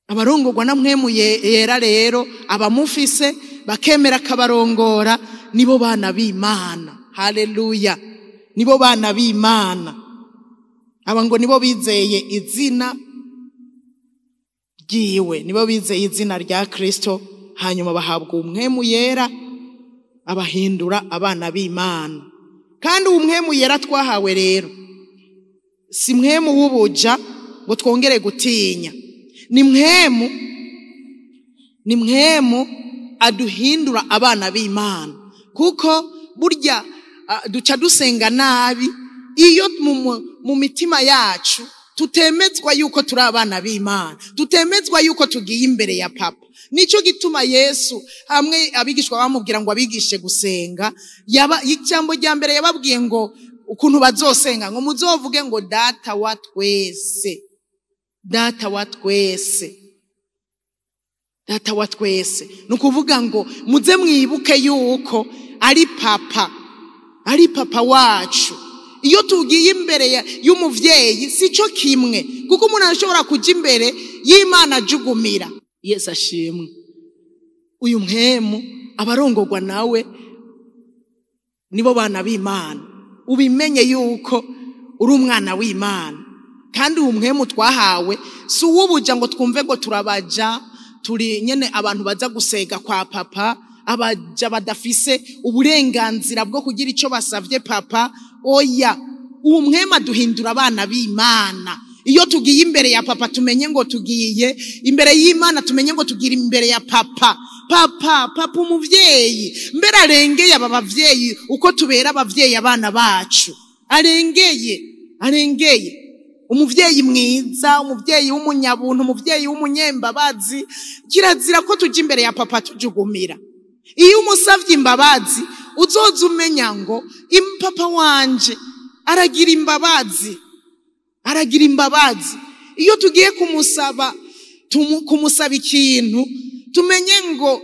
Abarongorwa na Mpwemu Yera rero, abamufise bakemera kabarongora, nibo bana b'Imana. Haleluya, nibo bana b'Imana. Aba ngo nibo bizeye izina ryiwe, nibo bizeye izina rya Kristo, hanyuma bahabwa Mpwemu Yera abahindura abana b'Imana. Kandi uwo Mpwemu Yera twahawe rero si mpwemu w'ubuja ngo twongere gutinya, ni mpwemu, ni mpwemu aduhindura abana b'Imana. Kuko burya duca dusenga nabi iyo mu mitima yacu tutemezwa yuko turi abana b'Imana, tutemezwa yuko tugiye imbere ya Papa. Nico gituma Yesu hamwe abigishwa bamubwira ngo abigishe gusenga, ijambo rya mbere yababwiye ngo ukuntu bazosenga, ngo muzovuge ngo Data wa twese, Data wa twese, Data wa twese. Nukuvuga ngo muze mwibuke yuko ari Papa, ari Papa wacu. Iyo tugiye imbere y'umuvyeyi sico kimwe, kuko umuntu arashobora kuja imbere y'Imana ajugumira. Yesu ashimwe. Uyu mpwemu abarongorwa nawe nibo bana b'Imana. Ubimenye yuko uri umwana w'Imana. Kandi uyu mpwemu twahawe si uw'ubuja ngo twumve ngo turabaja, turi nyene abantu baza gusega kwa Papa, abaja badafise uburenganzira bwo kugira ico basavye Papa. Oya, uwo mpwemu aduhindura abana b'Imana. Iyo tugiye imbere ya Papa tumenye ngo tugiye imbere y'Imana, tumenye ngo tugira imbere ya Papa. Papa, Papa umuvyeyi, mbere arengeye aba bavyeyi uko tubera abavyeyi abana bacu. Arengeye, arengeye. Umuvyeyi mwiza, umuvyeyi w'umunyabuntu, umuvyeyi w'umunyembabazi. Kirazira ko tuja imbere ya Papa tujugumira. Iyo umusavye imbabazi, uzoza umenya ngo Papa wanje aragira imbabazi, aragira imbabazi. Iyo tugiye kumusaba, kumusaba ikintu, tumenye ngo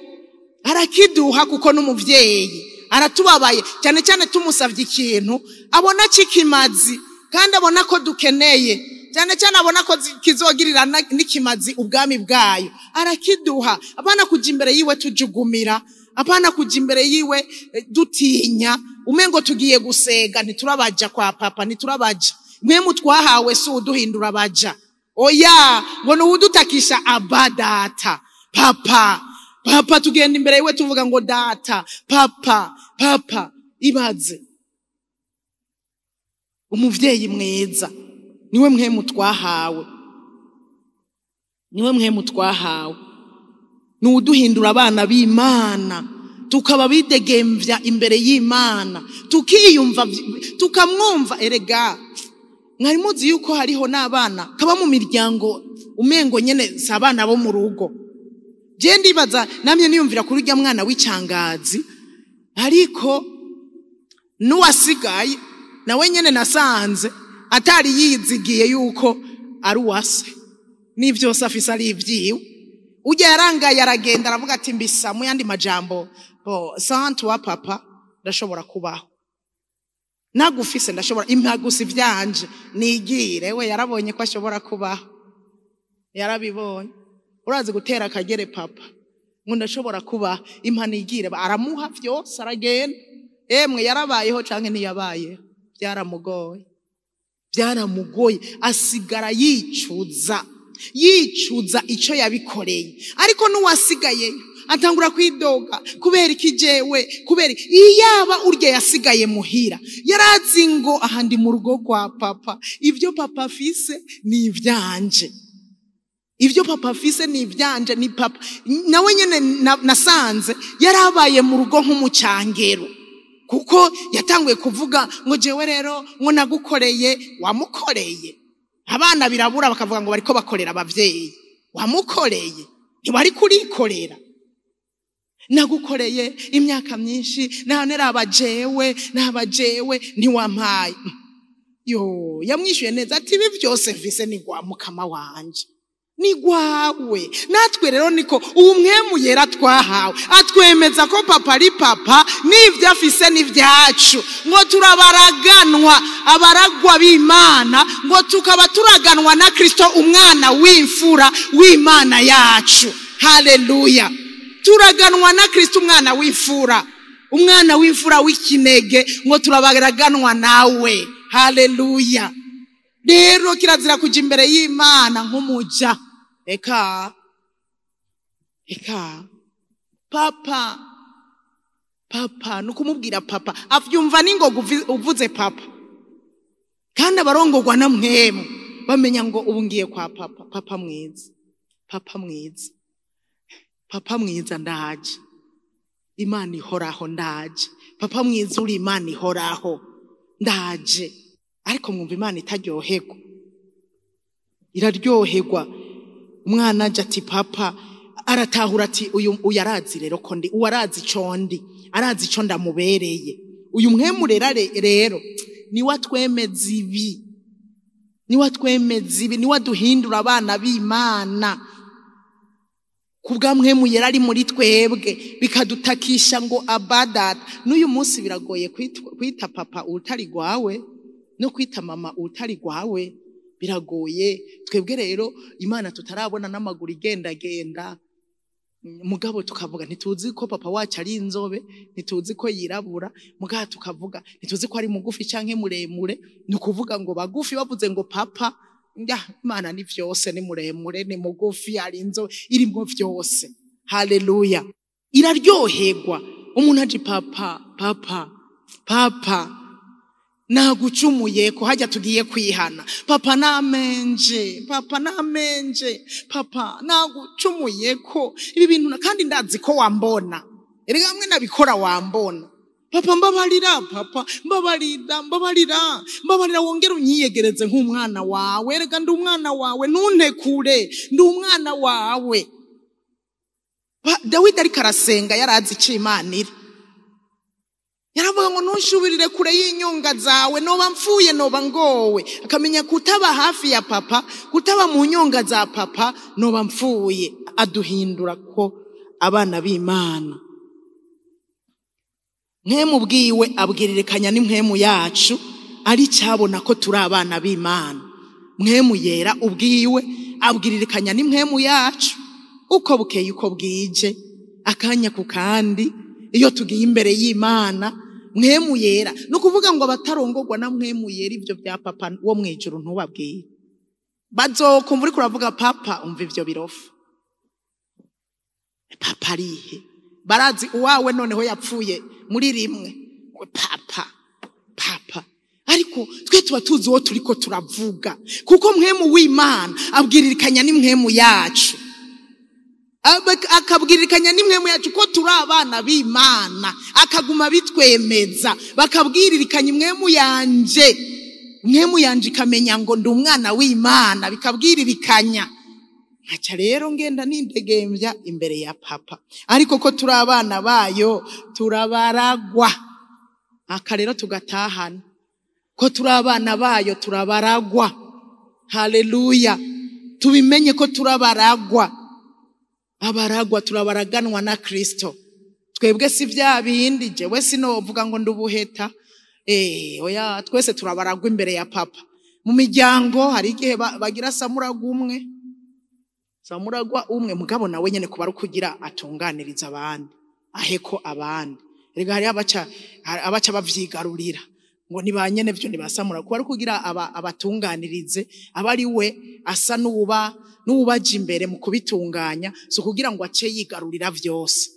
arakiduha kuko n'umuvyeyi aratubabaye. Cyane cyane tumusavye ikintu abona cikimazi kandi abona ko dukeneye. Cyane cyane abona ko kizogirira n'ikimazi ubwami bwayo, arakiduha. Apana kuja imbere yiwe tujugumira, apana kuja imbere yiwe dutinya umengo tugiye gusega. Ntiturabaja kwa papa, ntiturabaja. Mwe twahawe si uduhindura abaja, oya, ngo ni uwudutakisha aba data, papa, papa. Tugenda imbere yiwe tuvuga ngo data, papa, papa. Ibaze umuvyeyi mwiza, niwe mwemu twahawe, niwe mwemu twahawe, ni uduhindura abana b'Imana, tukaba bidegemvya imbere y'Imana, tukiyumva, tukamwumva. Erega mwari muzi yuko hariho n'abana kaba mu miryango umengo nyene si abana bo mu rugo. Je ndibaza namye niyumvira kuri urya mwana w'icangazi, ariko n'uwasigaye nawe nyene nasanze atari yizigiye yuko ari uwase n'ivyose afise ari ivyiwe. Ujya yarangaye aragenda aravuga ati mbisa mu yandi majambo, bo sans toi papa ndashobora kubaho, nagufise ndashobora impagusa ivyanje nigire. We yarabonye ko ashobora kubaho, yarabibonye. Urazi gutera akagere papa ngo ndashobora kubaho, impa nigire, aramuha vyose aragenda. Emwe yarabayeho canke ntiyabayeho, byaramugoye, byaramugoye, asigara yicuza, yicuza ico yabikoreye. Ariko n'uwasigayeyo atangura kwidoga, kubera iki jewe, kubera iyaba urya yasigaye muhira yarazi ngo aha ndi mu rugo kwa papa, ivyo papa afise ni ivyanje, ivyo papa afise ni ivyanje, ni papa. Nawe nyene nasanze yarabaye mu rugo nk'umucangero, kuko yatanguye kuvuga ngo jewe rero ngo nagukoreye. Wamukoreye? Abana birabura bakavuga ngo bariko bakorera abavyeyi. Wamukoreye? Ntiwari kurikorera. Nagukoreye imyaka myinshi, none raba jewe, naba jewe ntiwampaye. Yo yamwishuye neza ati ibi byose mvise ni gwa mukama wanje, ni gwawe. Natwe rero niko ubu mwemu yera twahawe atwemeza ko papa ari papa, n'ivyo afise n'ivyacu, ngo turabaraganwa, abaragwa b'Imana, ngo tukaba turaganwa na Kristo umwana w'imfura w'Imana yacu. Haleluya! Turaganwa na Kristo umwana w'imfura, umwana w'imfura w'ikinege, ngo turabaraganwa nawe. Haleluya! Rero kirazira kuja imbere y'Imana nk'umuja. Eka eka, papa, papa, nukumubwira papa avyumva ningoga uvuze papa. Kandi abarongorwa na mwemu bamenya ngo ubu ngiye kwa papa, papa mwiza, papa mwiza, papa mwiza ndaje, Imana ihoraho ndaje, papa mwiza uri Imana ihoraho ndaje. Ariko mwumva Imana itaryoherwa? Iraryoherwa. Umwana aje ati papa, aratahura ati uyu uyu arazi rero ko ndi, uwo arazi ico ndi, arazi ico ndamubereye. Uyu mwemu rero niwe atwemeza ibi, niwe atwemeza ibi, niwe aduhindura abana b'Imana. Kubwa mwemu yera ari muri twebwe bikadutakisha ngo abadata. N'uyu munsi biragoye kwita papa utari gwawe no kwita mama utari gwawe, biragoye. Twebwe rero Imana tutarabona n'amaguru igendagenda, mugabo tukavuga ntituzi ko papa wacu ari inzobe, ntituzi ko yirabura, mugabo tukavuga ntituzi ko ari mugufi canke muremure. Ni ukuvuga ngo bagufi bavuze ngo papa, njya Imana ni vyose, ni muremure, ni mugufi, ari inzobe, irimwo vyose. Haleluya! Iraryoherwa umuntu aje papa, papa, papa nagucumuye ko hajya tugiye kwihana, papa namenje, papa namenje, papa nagucumuye ko ibi bintu, kandi ndazi ko wambona, erega hamwe nabikora wambona, papa mbabarira, papa mbabarira, mbabarira, mbabarira, wongere unyiyegereze nk'umwana wawe, erega ndi umwana wawe, ntuntekure, ndi umwana wawe. Dawidi ariko arasenga yarazi ico Imana iri. Yaravuga ngo ntushubirire kure y'inyonga zawe, noba mfuye noba ngowe. Akamenya kutaba hafi ya papa, kutaba mu nyonga za papa, noba mfuye. Aduhindura ko abana b'Imana. Mwemu bwiwe abwiririkanya n'imwemu yacu, ari cyabona ko turi abana b'Imana. Mpwemu Yera ubwiwe abwiririkanya n'impwemu yacu uko bukeye uko bwije, akanya ku kandi. Iyo tugiye imbere y'Imana, Mpwemu Yera, ni ukuvuga ngo abatarongorwa na Mpwemu Yera, ibyo bya Papa wo mu ijuru ntubabwire, bazokumva uriko uravuga Papa, umva ivyo birofa, Papa arihe? Barazi uwawe noneho yapfuye muri rimwe, Papa, Papa. Ariko twe tuba tuzi uwo turiko turavuga, kuko Mpwemu w'Imana abwiririkanya n'impwemu yacu, akabwiririkanya n'impwemu yacu ko turi abana b'Imana, akaguma bitwemeza. Bakabwiririkanya impwemu yanje, impwemu yanje ikamenya ngo ndi umwana w'Imana, bikabwiririkanya. Nkaca rero ngenda nindegembya imbere ya Papa. Ariko ko turi abana bayo, turabaragwa. Aka rero tugatahana ko turi abana bayo, turabaragwa. Haleluya! Tubimenye ko turabaragwa, abaragwa, turabaraganwa na Kristo. Twebwe si vya bindi, jewe sinovuga ngo ndubuheta, oya, twese turabaragwa imbere ya Papa. Mu miryango hari igihe bagira samuragwa umwe, samuragwa umwe, mugabo nawe nyene kuba ari kugira atunganiriza abandi, aheko abandi. Erega hari abaca bavyigarurira ngo ni ba nyene vyo, ni ba samuragwa, kuba ari kugira abatunganirize, aba ari we asa n'uwubaje imbere mu kubitunganya, si kugira ngo ace yigarurira vyose.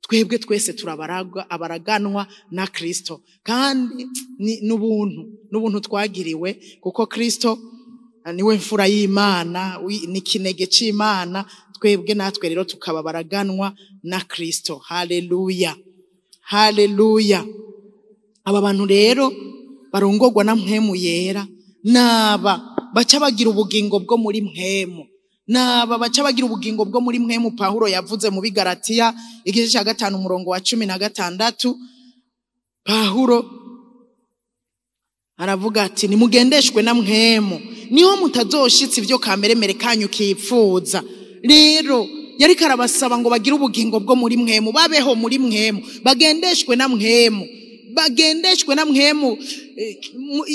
Twebwe twese turabaragwa, abaraganwa na Kristo, kandi n'ubuntu, n'ubuntu twagiriwe, kuko Kristo niwe mfura y'Imana, ni kinege c'Imana. Twebwe natwe rero tukaba baraganwa na Kristo. Haleluya, haleluya! Aba bantu rero barongorwa na Mpwemu Yera naba baca bagira ubugingo bwo muri mpwemu, naba baca bagira ubugingo bwo muri mpwemu. Pawulo yavuze mu Bigaratiya igice cya 5 umurongo wa 16, Pawulo aravuga ati nimugendeshwe na mpwemu, niho mutazoshitsa ivyo kameremere kanyu kipfuza. Rero yariko arabasaba ngo bagire ubugingo bwo muri mpwemu, babeho muri mpwemu, bagendeshwe na mpwemu, bagendeshwe na mpwemu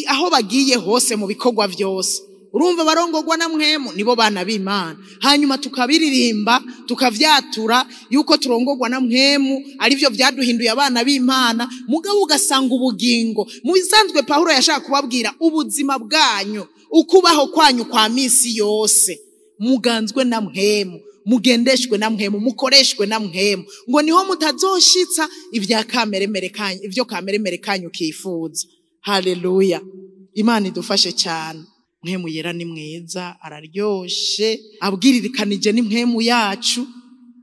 aho bagiye hose mu bikorwa vyose. Urumva barongorwa na mpwemu nibo bana b'Imana. Hanyuma tukabiririmba tukavyatura yuko turongorwa na mpwemu, arivyo vyaduhinduye abana b'Imana. Mugabo ugasanga ubugingo mu bisanzwe, Pawulo yashaka kubabwira ubuzima bwanyu, ukubaho kwanyu kwa misi yose, muganzwe na mpwemu, mugendeshwe na mpwemu, mukoreshwe na mpwemu, ngo niho mutazoshitsa ivya kameremere kanyu, ivyo kameremere kanyu kifuza. Haleluya! Imana idufashe cyane. Mpwemu Yera ni mwiza, araryoshe, abwiririkanije n'impwemu yacu,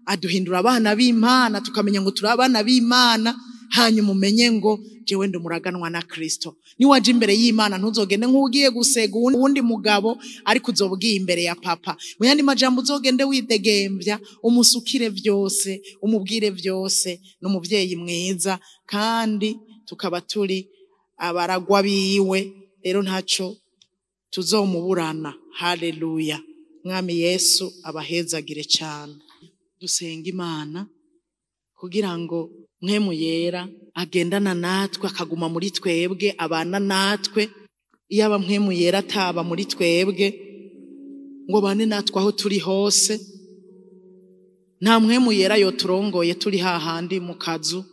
aduhindura abana b'Imana, tukamenya ngo turi abana b'Imana. Hanyuma umenye ngo jewe ndi umuraganwa na Kristo. Niwaje imbere y'Imana ntuzogende nk'ugiye gusega uwundi mugabo, ariko uzobwiye imbere ya Papa. Mu yandi majambo, uzogende widegembya, umusukire vyose, umubwire vyose. N'umuvyeyi mwiza, kandi tukaba turi abaragwa biwe, rero ntaco tuzomuburana. Haleluya! Mwami Yesu abahezagire cyane. Dusenga Imana kugira ngo Mpwemu Yera agendana natwe, akaguma muri twebwe, abana natwe. Iyaba Mpwemu Yera ataba muri twebwe ngo abane natwe aho turi hose, nta Mpwemu Yera yoturongoye turi hahandi mu kazu.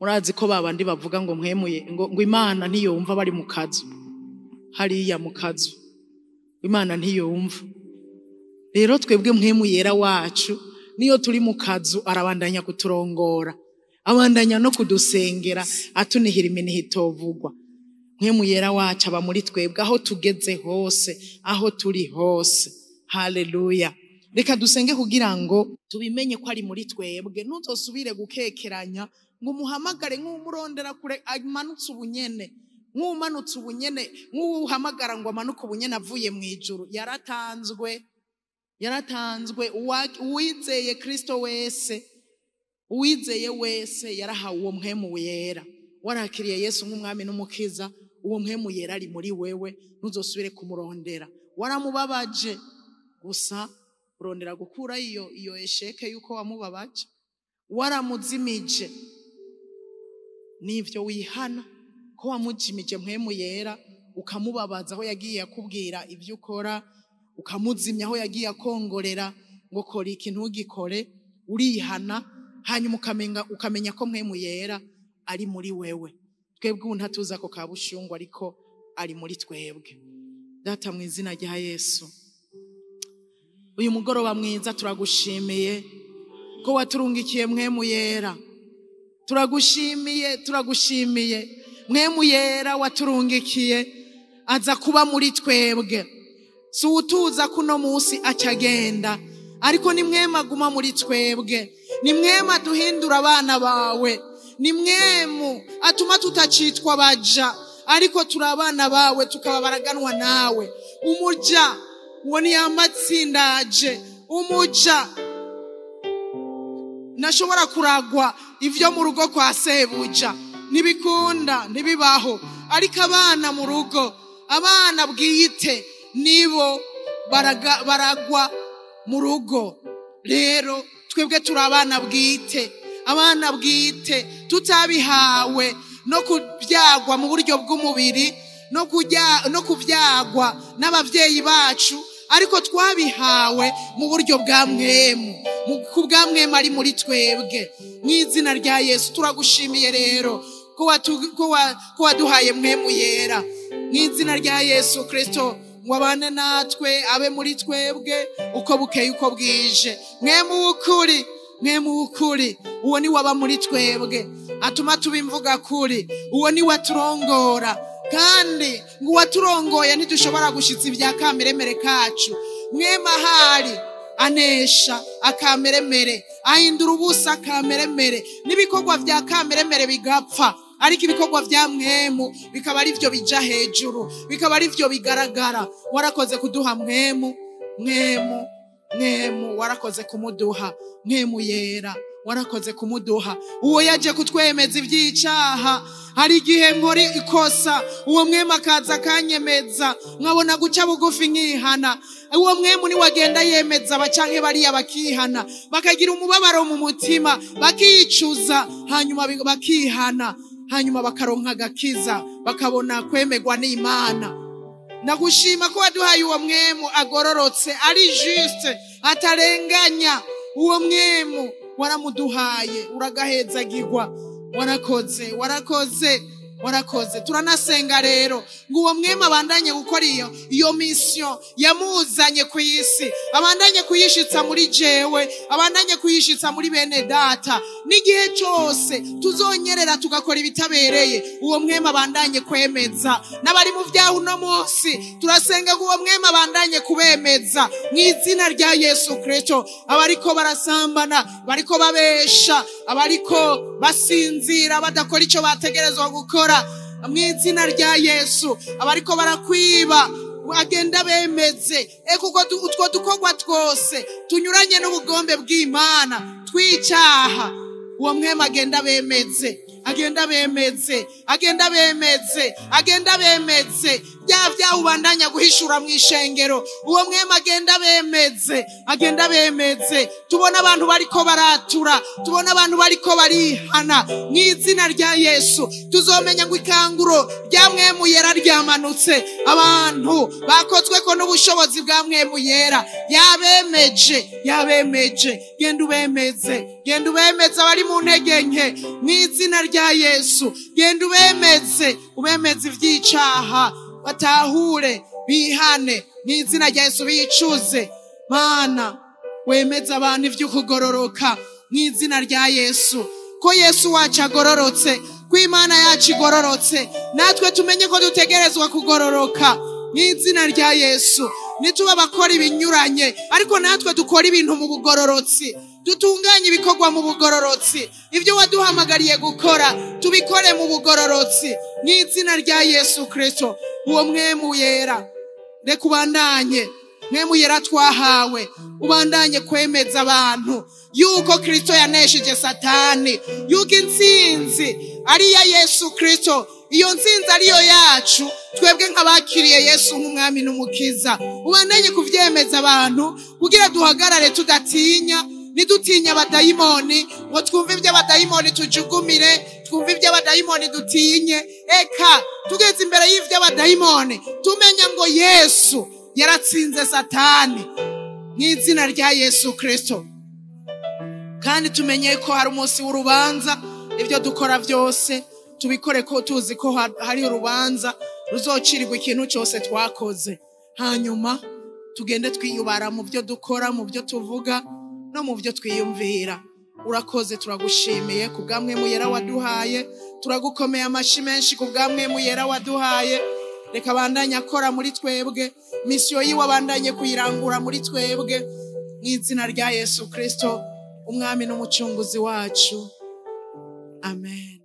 Murazi ko babandi bavuga ngo Mpwemu ngo Imana ntiyumva bari mu kazu, hariya mu kazu Imana ntiyumva. Rero twebwe Mpwemu Yera wacu niyo turi mu kazu arabandanya kuturongora, abandanya no kudusengera, atunihira iminihi itovugwa. Mpwemu Yera wacu aba muri twebwe aho tugeze hose, aho turi hose. Haleluya! Reka dusenge kugira ngo tubimenye ko ari muri twebwe. Ntuzosubire gukekeranya ngo umuhamagare nk'umurondera kure amanutse ubunyene, nk'umanutse ubunyene, nk'uhamagara ngo amanuke ubunyene avuye mu ijuru. Yaratanzwe, yaratanzwe. Uwizeye Kristo wese, uwizeye wese yarahawe uwo Mpwemu Yera. Warakiriye Yesu nk'umwami n'umukiza, uwo Mpwemu Yera ari muri wewe, ntuzosubire kumurondera. Waramubabaje gusa, urondera gukura iyo esheke yuko wamubabaje. Waramuzimije, nivyo wihana ko wamujimije Mpwemu Yera, ukamubabaza aho yagiye akubwira ibyo ukora, ukamuzimya aho yagiye akongorera ngo kora iki ntugikore, urihana, hanyuma ukamenya ko Mpwemu Yera ari muri wewe. Twebwe ubu ntatuzi ako ka bushungu, ariko ari muri twebwe. Data, mu izina rya Yesu, uyu mugoroba mwiza turagushimiye ko waturungikiye Mpwemu Yera. Turagushimiye, turagushimiye Mpwemu Yera waturungikiye aza kuba muri twebwe. Si utuza kuno munsi acagenda, ariko ni Mpwemu aguma muri twebwe, ni Mpwemu aduhindura abana bawe, ni Mpwemu atuma tutacitwa baja, ariko turi abana bawe, tukaba baraganwa nawe. Umuja uwo ni yamatsindaje, umuja nashobora kuragwa ivyo mu rugo kwa sebuja, ntibikunda, ntibibaho. Ariko abana mu rugo, abana bwite nibo baragwa mu rugo. Rero twebwe turi abana bwite, abana bwite tutabihawe no kubyagwa mu buryo bw'umubiri, no kubyagwa n'abavyeyi bacu, ariko twabihawe mu buryo bwa Mpwemu, ku bwa Mpwemu ari muri twebwe. Mu izina rya Yesu turagushimiye rero ko waduhaye Mpwemu Yera. Mu izina rya Yesu Kristo, ngo abane natwe, abe muri twebwe uko bukeye uko bwije. Mpwemu w'ukuri, Mpwemu w'ukuri, uwo ni waba muri twebwe, atuma tuba imvuga kuri, uwo ni waturongora. Kandi ngo uwaturongoye ntidushobora gushitsa ibya kameremere kacu. Mpwemu ahari anesha akameremere, ahindura ubusa akameremere, n'ibikorwa vya kameremere bigapfa, ariko ibikorwa vya Mpwemu bikaba ari vyo bija hejuru, bikaba ari vyo bigaragara. Warakoze kuduha Mpwemu, Mpwemu, Mpwemu, warakoze kumuduha Mpwemu Yera, warakoze kumuduha. Uwo yaje kutwemeza ivy'icaha. Hari igihe nkora ikosa, uwo Mpwemu akaza akanyemeza, nkabona guca bugufi nkihana. Uwo Mpwemu ni wagenda yemeza abacanke bariya bakihana, bakagira umubabaro mu mutima, bakicuza, hanyuma bakihana, hanyuma bakaronka agakiza, bakabona kwemerwa n'Imana. Nagushima ko waduhaye uwo Mpwemu agororotse, ari juste, atarenganya. Uwo Mpwemu waramuduhaye, uragahezagirwa. Warakoze, warakoze, warakoze. Turanasenga rero ngo uwo Mpwemu abandanye gukora iyo mission yamuzanye ku isi, abandanye kuyishitsa muri jewe, abandanye kuyishitsa muri bene data. N'igihe cyose tuzonyerera tugakora ibitabereye, uwo Mpwemu abandanye kwemeza n'abari mu vyaha uno munsi. Turasenga ngo uwo Mpwemu abandanye kubemeza mu izina rya Yesu Kristo. Abariko barasambana, abariko babesha, abariko basinzira badakora ico bategerezwa gukora, mu izina rya Yesu. Abariko barakwiba, agenda bemeze. Kuko utwo dukorwa twose tunyuranye n'ubugombe bw'Imana, twicaha, uwo Mpwemu agenda bemeze, agenda bemeze, agenda bemeze, agenda bemeze. Bya vyaha ubandanya guhishura mu ishengero, uwo Mpwemu agenda bemeze, agenda bemeze. Tubona abantu bariko baratura, tubona abantu bariko barihana mu izina rya Yesu. Tuzomenya ngo ikanguro rya Mpwemu Yera ryamanutse, abantu bakozweko n'ubushobozi bwa Mpwemu Yera. Yabemeje, yabemeje. Genda ubemeze, genda ubemeze abari mu ntege nke mu izina rya Yesu. Genda ubemeze, ubemeze ivyicaha, batahure, bihane mu izina rya Yesu, bicuze. Mana, wemeze abantu ivy'ukugororoka mu izina rya Yesu, ko Yesu wacu agororotse, ko Imana yacu igororotse, natwe tumenye ko dutegerezwa kugororoka mu izina rya Yesu. Nituba abakora ibinyuranye, ariko natwe dukora ibintu mu bugororotsi, dutunganye ibikorwa mu bugororotsi. Ibyo waduhamagariye gukora tubikore mu bugororotsi mu izina rya Yesu Kristo. Uwo Mpwemu Yera reka ubandanye, Mpwemu Yera twahawe, ubandanye kwemeza abantu yuko Kristo yanesheje Satani, yuko intsinzi ari iya Yesu Kristo, iyo ntsinzi ariyo yacu twebwe nk'abakiriye Yesu nk'umwami n'umukiza. Ubandanye kuvyemeza abantu kugira duhagarare tudatinya, Ntidutinye abadayimoni ngo twumve iby'abadayimoni tujugumire, twumve iby'abadayimoni dutinye. Eka tugeze imbere y'ivy'abadayimoni tumenya ngo Yesu yaratsinze Satani mu izina rya Yesu Kristo. Kandi tumenye ko hari umunsi w'urubanza, ibyo dukora byose tubikore ko tuzi ko hari urubanza ruzocirirwa ikintu cyose twakoze. Hanyuma tugende twiyubara mu byo dukora, mu byo tuvuga no mu byo twiyumvira. Urakoze, turagushimiye ku bwa Mpwemu Yera waduhaye, turagukomeye amashi menshi ku bwa Mpwemu Yera waduhaye. Reka bandanye akora muri twebwe, misiyo yiwe abandanye kuyirangura muri twebwe, mu izina rya Yesu Kristo, Umwami n'Umucunguzi wacu. Amen.